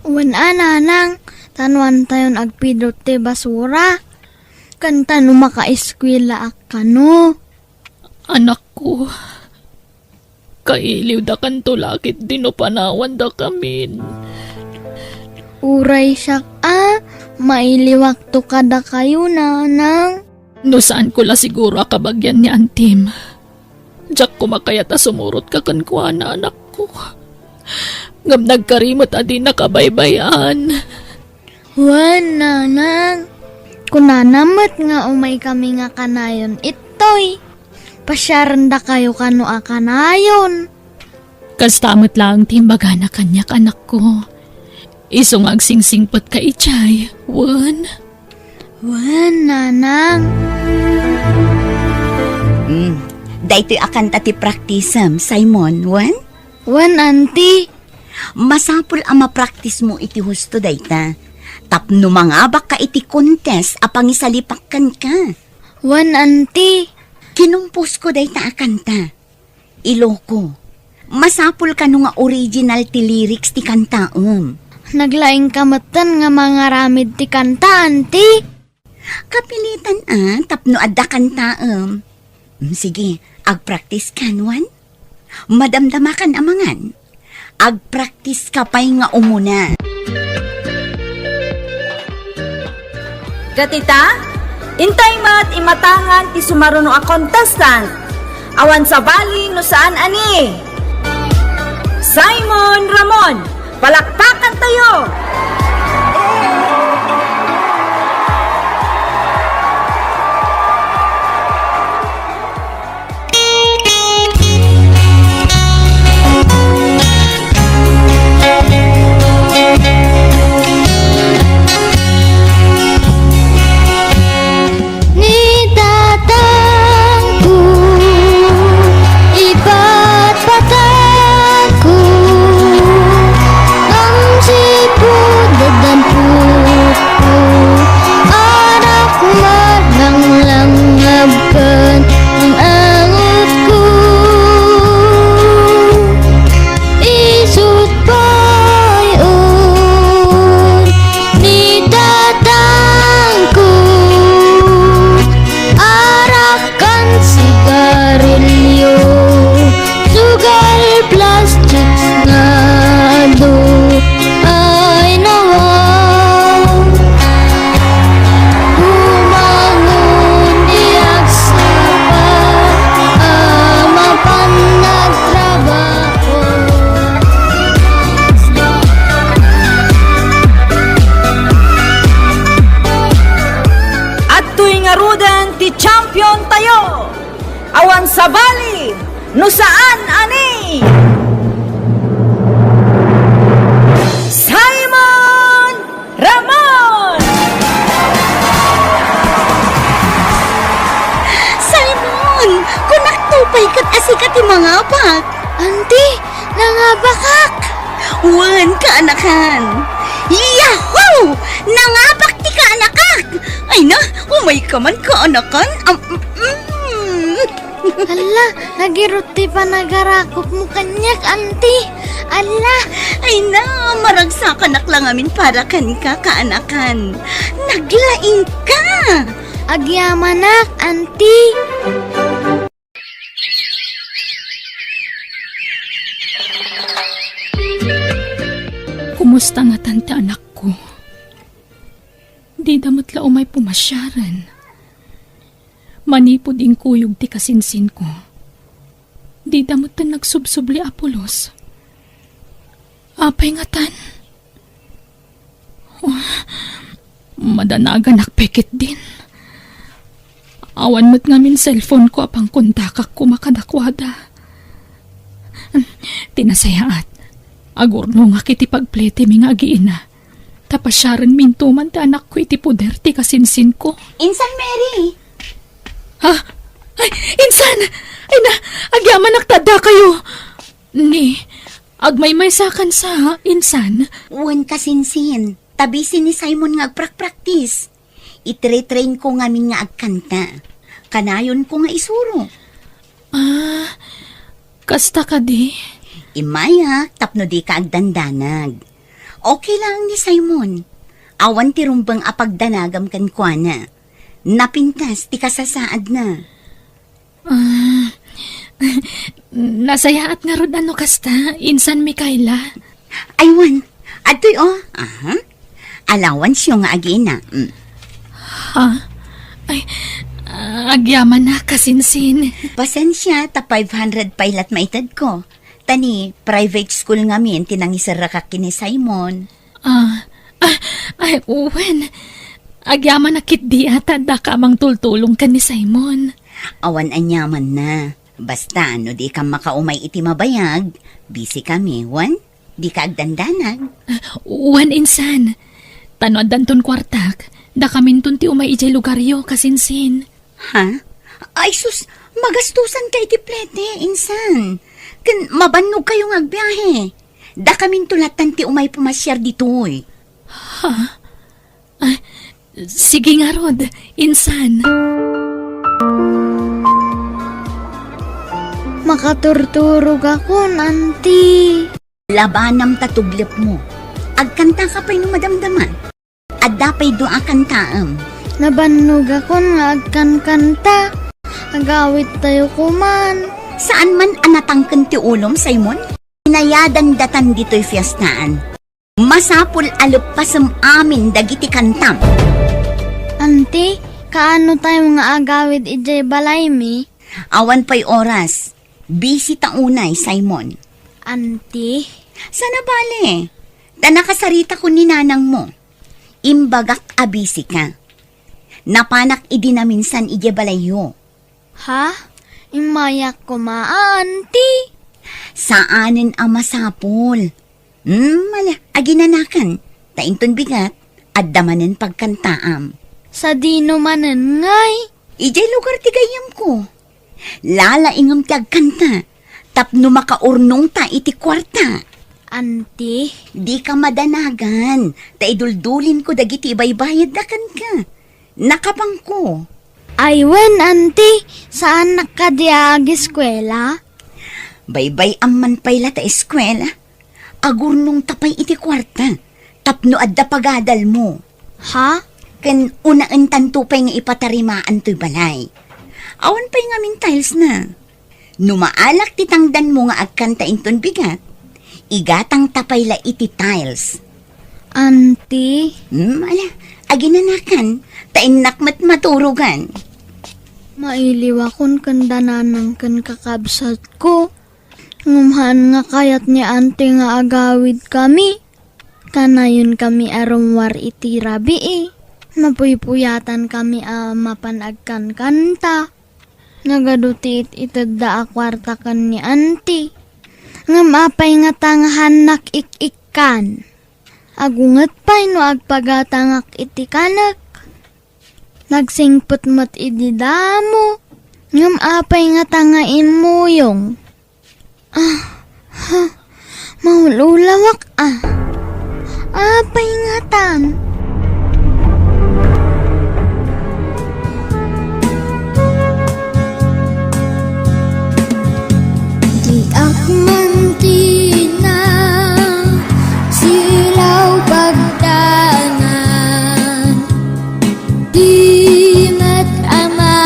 Wen a, nanang, ta no antayon agpidot ti basura, ken ta no makaeskuelaak kano. Anakko, kailiwdakanto la ketdi no panawandakamin. Uray siak a, mailiwakto kadakayo, nanang. No saanko la siguro a kabagian ni antim, diak koma kayat a sumurotka kenkuana, anakko. Ngem nagkari met a dina kabaybay-an. Wen, nanang. Kunana met nga umaykami nga kanayon ittoy. Pasiarendakayo kano a kanayon. Kasta met laeng ti imbagana kaniak, anakko. Isu nga agsingsingpetka idiay, wen? Wen, nanang. Hmm, daytoy a kanta ti praktisem, Simon, wen? Wen, anti. Masapul a mapraktismo iti husto dayta. Tapno mangabakka iti contest a pangisalipak kenka. Wen, anti. Kinumposko dayta a kanta. Iloko. Masapul kano nga original ti lyrics ti kantaem. Naglaingka metten nga mangaramid ti kanta, anti? Kapilitan a tapno adda kantaem. Mm, sige, agpraktis kan, wen? Madamdamakan a mangan. Agpraktiska pay nga umuna. Ket ita, intay met imatangan ti sumaruno a contestant. Awan sabali no saan a ni Simon Ramon. Palakpakantayo! Ni tatangko, ipatpatangko, ngem sipud addan putko, anak marlanglangab ken ang-angetko. Isut' pay un ni tatangko, arak ken sigarilyo, sugal plastics nga adu ay nawa. Bumangon ti agsapa a mapan nagtrabaho. Adtoy ngaruden ti champion tayo. Awan sabali no saan a ni Simon Ramon! Simon, kunak to pay ket a sika ti mangabak. Anti, nangabakak! Wen, kaanakan. Yahoo! Nangabak ti kaanakak! Ay na, umayka man, kaanakan. Am-, mm. Alla, nagirut ti panagarakopmo kaniak, anti. Alla. Ay na, maragsakanak la ngamin para kenka, kaanakan. Naglaingka. Agyamanak, anti. Kumusta ngatan ti anakko? Dida met la umay pumasiaren. Manipud inkuyog ti kasinsinko, dida metten nagsubsubli a pulos. Apay ngatan? Oh, madanaganak pay ketdin. Awan met ngamin cellphone-ko a pangkontakak koma kadakuada. Ti nasayaat, agurnongak iti pagpletimi nga agiina. Ta pasiarenminto man ti anakko iti poder ti kasinsinko. Insan, Mary! Ha? Ay, insan! Ay na, agyamanak ta addakayo! Ni, agmaymaysakan sa, insan? Wen, kasinsin. Ta busy ni Simon nga agprakpraktis. Itre-train ko ngamin nga agkanta. Kanayonko nga isuro. Ah, kasta kadi? Immayak tapno dika agdandanag. Okay lang ni Simon. Awan ti rumbeng a pagdanagam kenkuana. Napintas ti kasasaadna. Ah, nasayaat ngarud a no kasta, insan Mikaela. Ay, wen, adtoy, oh. Aha. allowance-yo nga agina. Mm. Ha? Ay, ah, agyamanak, kasinsin. Pasensia, ta five hundred pay la't maitedko. Ta ni private school ngamin ti nangiserrekak ken ni Simon. Ah, ah, ay, wen. Agyamanak ketdi a ta addaka a mangtultulong ken ni Simon. Awan aniamanna. Basta, no dikam makaumay iti mabayag, busy kami, wen? Dika agdandanag. Ah, wen, insan. Ta no addanton kuartak, dakaminton ti umay idiay lugaryo, kasinsin. Ha? Ay sus, magastusanka iti plete, insan. Ken mabannogkayo nga agbiahe. Dakaminto lattan ti umay pumasiar ditoy. Ha? Ah, sige ngarud, insan. Makaturturogakon, anti. Labanam ta tuglepmo. Agkantaka pay no madamdama. Adda pay dua a kantaem. Nabannogakon nga agkankanta. Agawidtayo koman. Saan man a natangken ti ulom, Simon? Inayadan datan ditoy fiestaan. Masapul a leppasem amin dagiti kantam. Anti, kaano tayo nga agawid idiay balaymi? Awan pay oras. Busy ta unay, Simon. Anti? Sana bale. Ta nakasaritakon ni nanangmo. Imbagak a busy ka. Napanak idi naminsan idiay balayyo. Ha? Immayak koma a, anti? Saanen a masapul. Hmm, ala, aginanakan. Ta inton bigat, adda manen pagkantaam. Sadino manen ngay? Idiay lugar ti gayyemko. Lalaingem ti agkanta, tapno makaurnongta iti kuarta. Anti? Dika madanagan, ta iduldulinko dagiti ibaybayadda kenka. Nakapangko. Ay wen, anti, saannak kadi a agiskuela? Baybay-am man pay la ta eskuela. Agurnongta pay iti kuarta, tapno adda pagadalmo. Ha? Ken unaentanto pay nga ipatarimaan toy balay. Awan pay ngamin tiles na. No maalak ti tangdanmo nga agkanta inton bigat, igatangta pay la iti tiles. Anti? Hmm, ala, aginanakan, ta innak met maturogan. Mailiwakon ken dananang ken kakabsatko. Ngem haan nga kayat ni anti nga agawidkami. Kanayonkami a rummuar iti rabii. Napuypuyatankami a mapan agkankanta. Nagadu ti it-itedda a kuarta ken ni anti. Ngem apay ngata nga haannak ik-ikkan? Agunget pay no agpagatangak iti kanek. Nagsingpet met idi damo. Ngem apay ngata nga immuyong? Ah, ha, maululawak, ah. Apay ngatan? Diak man tina silaw pagdangan. Di met ama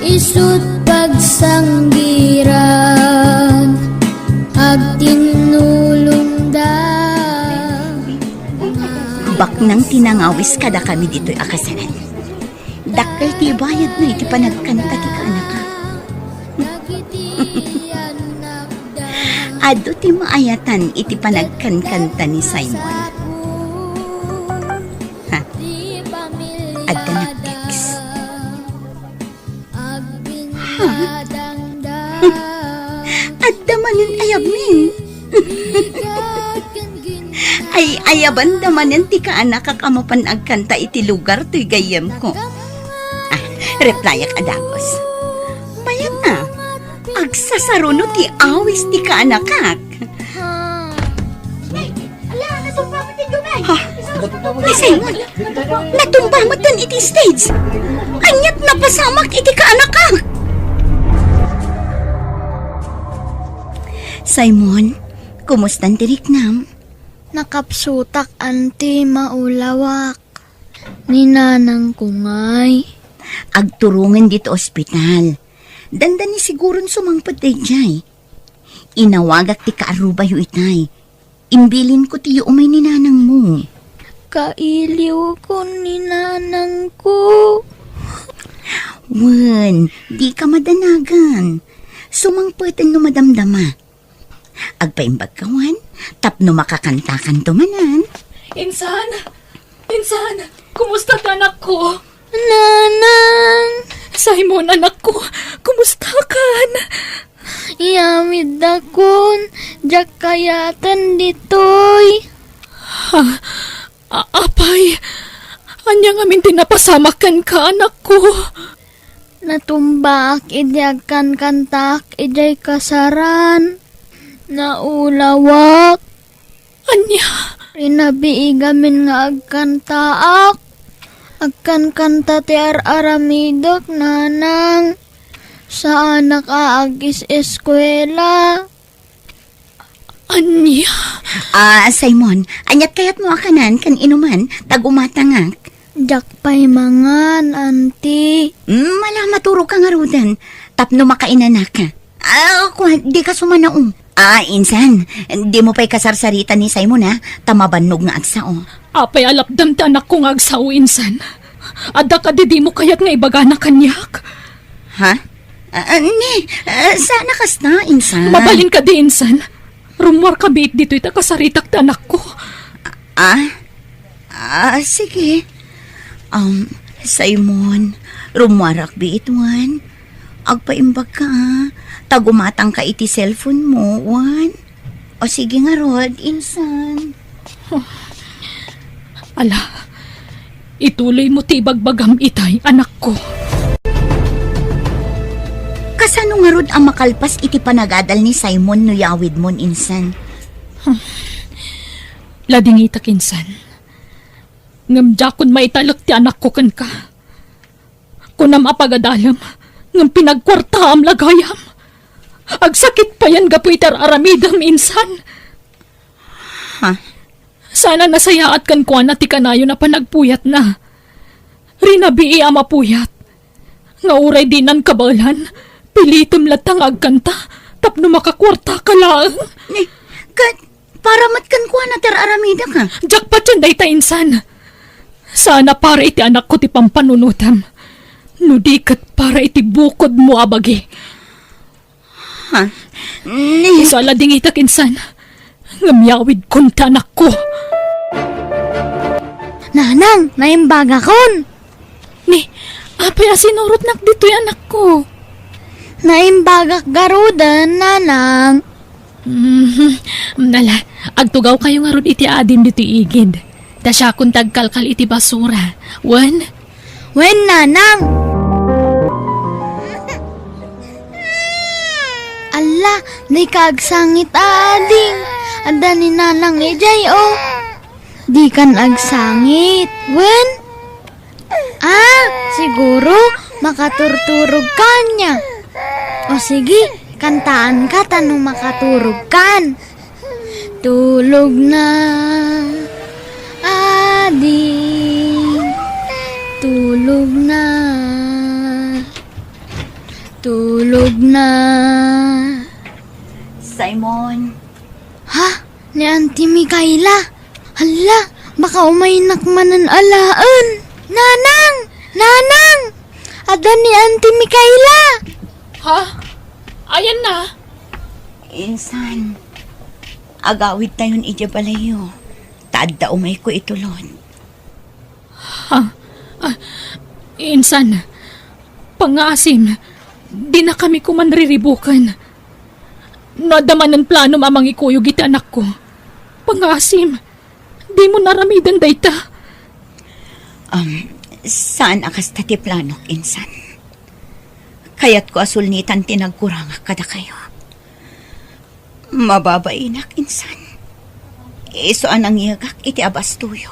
isut pagsanggiran, agtinnulongda. Baknang ti nangawis kadakami ditoy a kasalan. Dakkel ti ibayadna iti panagkanta ti kaanaka. Adu ti maayatan iti panagkankanta ni Simon. Ha? Adda nag-text. Ha? Adda manen ayabmi. Ay, ayabanda manen ti kaanakak a mapan agkanta iti lugar toy gayyemko. Ah, replyak a dagus. Mayat a, agsasaruno ti awis ti kaanakak. Ala, natumba met ti dumay. Ha? Ni Simon, natumba met iti stage. Aniat napasamak iti kaanakak. Simon, kumustan ti riknam? Nakapsutak, anti, maulawak. Ni nanangko ngay. Agturongen dito ospital. Dandani siguron sumangpet daydiay. Inawagak ti kaarrubayo itay. Imbilinko ti umay ni nanangmo. Kailiwkon ni nanangko. Wen, dika madanagan. Sumangpeten no madamdama. Agpaimbagka wen, tapno makakantakanto manen. Insan! Insan! Kumusta ti anakko? Nanang! Simon, anakko, kumustakan? Iyamiddakon, diak kayaten ditoy. Ha? A-, apay, ania ngamin ti napasamak kenka, anakko? Natumbaak idi agkankantaak idiay kasaran. Naulawak. Ania? Rinabii gamin nga agkantaak. Agkankanta ti ar-aramidek, nanang. Saanak a agis-eskuela. Ania? Ah, Simon, aniat kayatmo a kanan ken inuman, ta gumatangak? Diak pay mangan, anti. Mm, ala, maturogka ngaruden, tapno makainanaka. Ah, kua, dika sumanaom. Ah, insan, dimo pay kasarsarita ni Simon, ha? Ta mabannog nga agsao. Apay a lapdam ti anakko nga agsao, insan? Adda kadi dimo kayat nga ibagana kaniak? Ha? Ah, ah, ni, ah, saan a kasta, insan? Mabalin kadi, insan? Rummuarka biit ditoy ta kasaritak ti anakko. Ah? Ah, sige. Um, Simon, rummuarak biit wen. Agpaimbagka, ah. Ta gumatangka iti cellphone mo, wen. O sige ngarud, insan. Ala, ituloymo ti ibagbagam itay, anakko. Kasano ngarud a makalpas iti panagadal ni Simon no yawidmon, insan? Ladingitak, insan. Ngem diakon maitalek ti anakko kenka. Kunam a pagadalem, ngem pinagkuartaam la gayam. Agsakit payen gapu iti ar-aramidem, insan. Ha? Saan a nasayaat kenkuana ti kanayon a panagpuyatna. Rinabii a mapuyat. Nga uray dinan kabaelan, pilitem latta nga agkanta tapno makakuartaka laeng. Ni, ket para met kenkuana ti ar-aramidek, ha? Diak patien dayta, insan. Saan a para iti anakko ti pampanunotem, no di ket para iti bukodmo a bagi. Ha? Ni... Isu a ladingitak, insan. Ngem yawidkon ti anakko. Nanang, naimbagakon. Ni, apay a sinurotnak ditoy, anakko? Naimbagak garuden, nanang. Mhm. Nala, agtugawkayo ngarud iti adim ditoy igid. Ta siakon ti agkalkal iti basura. Wen? Wen, nanang. Alla, dika agsangit, ading. Adda ni nanang idiay, o. Dikan agsangit. Wen? Ah, siguro, makaturturog kanya. O sige, kantaanka ta no makaturog kan. Tulog na, ading. Tulog na. Tulog na. Simon. Ha? Ni Auntie Mikaela? Hala, baka umaynak manen alaen. Nanang! Nanang! Adda ni Auntie Mikaela! Ha? Ayanna? Insan, agawidtayon idiay balayyo. Ta adda umayko itulon. Ha? Ah, insan, pangngaasim, dinakami koman riribuken. No adda manen planom a mangikuyog iti anakko, pangngaasim, dimo naramidan dayta. Um, saan a kasta ti planok, insan. Kayatko a sulnitan ti nagkurangak kadakayo. Mababainak, insan. Isu a nangyegak iti abastoyo.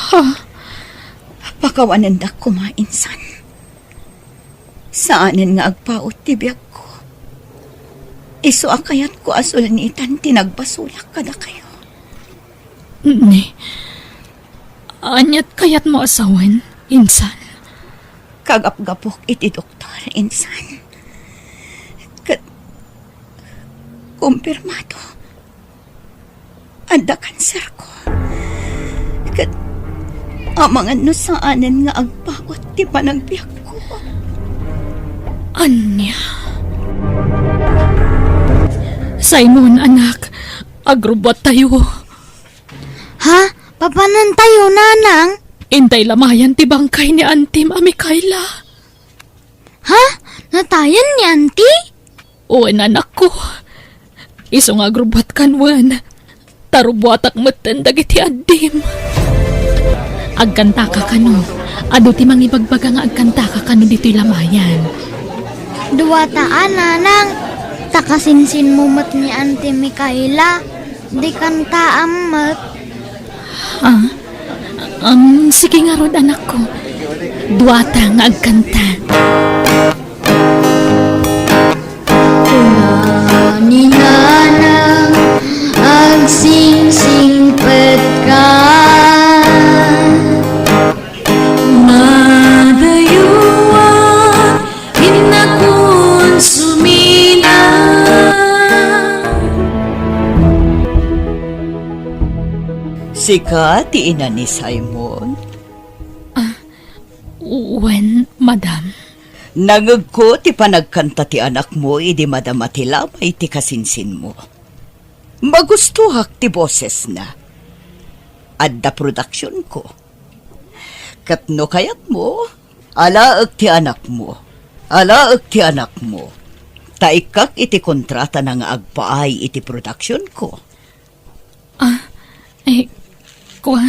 Ha? Pakawanendak koma, insan. Saanen nga agpaut ti biagko. Isu a kayatko a sulnitan ti nagbasolak kadakayo. Ni, aniat kayatmo a sawen, insan? Kagapgapok iti doktor, insan. Ket kumpirmado, adda kanserko. Ket amangan no saanen nga agpaut ti panagbiagko. Ania? Simon, anak, agrubbuattayo. Ha? Papanantayo, nanang? Intay lamayan ti bangkay ni antim a Micaela. Ha? Natayan ni anti? Wen, anakko. Isu nga agrubbuatkan wen, ta rubbuatak metten dagiti addim. Agkantaka kano. Adu ti mangibagbaga nga agkantaka kano ditoy lamayan. Duata a, nanang. Ta kasinsinmo met ni Auntie Micaela. Di kantaam met. Ah, um, sige ngarud, anakko. Duata nga agkanta. Kuna ni Nanang, agsingsingpet ka. Madayuan, innakunsumina. Sika ti ina ni Simon? Ah, wen, madam. Nangegko ti panagkanta ti anakmo idi madama ti lamay ti kasinsinmo. Magustoak ti bosesna. Adda produksionko. Ket no kayatmo, alaek ti anakmo. Alaek ti anakmo. Ta ikkak iti kontratana nga agpaay iti produksionko. Ah, eh, kua,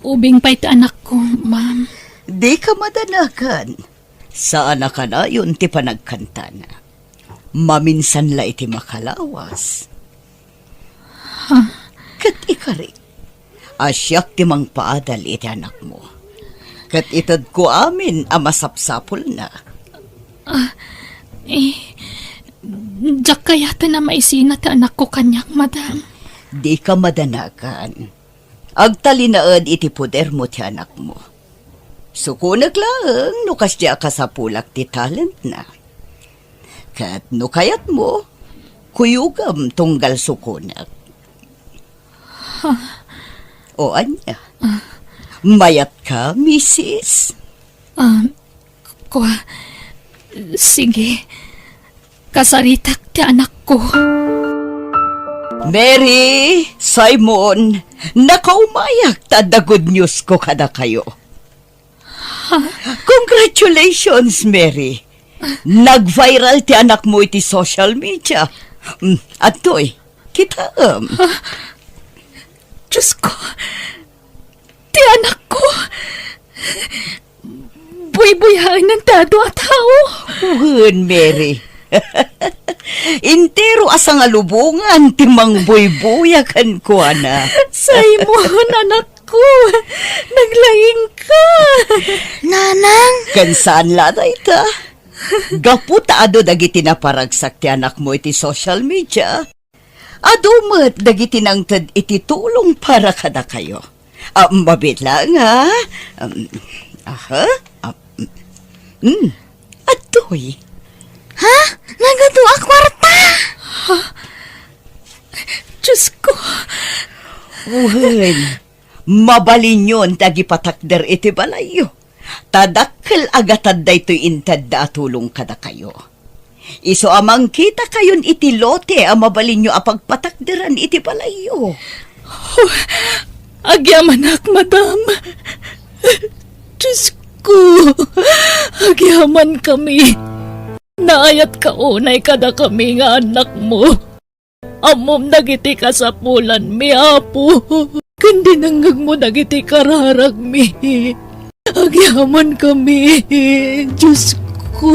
ubing pay ti anakko, ma'am. Dika madanagan. Saan a kanayon ti panagkantana. Maminsan la iti makalawas. Ha? Ket ikari, a siak ti mangpaadal iti anakmo. Ket itedko amin a masapsapulna. Ah, eh, diak kayaten a maisina ti anakko kaniak, madam. Dika madanagan. Agtalinaed iti podermo ti anakmo. Sukonek laeng no kasdi a kasapulak ti talentna. Ket no kayatmo, kuyogam tunggal sukonek. Ha? O ania? Ah. Mayatka, misis? Ah, kua, sige. Kasaritak ti anakko. Mary, Simon, nakaumayak ta adda good news ko kadakayo. Ha? Congratulations, Mary. Nag-viral ti anakmo iti social media. Mm, adtoy, kitaem. Ha? Diyos ko, ti anakko. Buybuyaenan ti adu a tao. Wen, Mary. Entero a sangalubongan ti mangbuybuya kenkuana. Simon, anakko, naglaingka. Nanang. Ken saan la dayta. Gapu ta adu dagiti naparagsak ti anakmo iti social media, adu met dagiti nangted iti tulong para kadakayo. Ah, mabiit laeng, ha? Um, aha? Ah, mm, mm. Adtoy. Ha? Nagadu a kuarta? Ha? Diyos ko. Wen, mabalinyon ti agipatakder iti balayyo. Ta dakkel a gatad daytoy intedda a tulong kadakayo. Isu a mangkitakayon iti lote a mabalinyo a pagpatakderan iti balayyo. Oh, agyamanak, madam. Diyos ko, agyamankami. Naayatka unay kadakami nga annakmo. Ammom dagiti kasapulanmi, Apo, ken dinengngegmo dagiti kararagmi. Agyamankami, Diyos ko.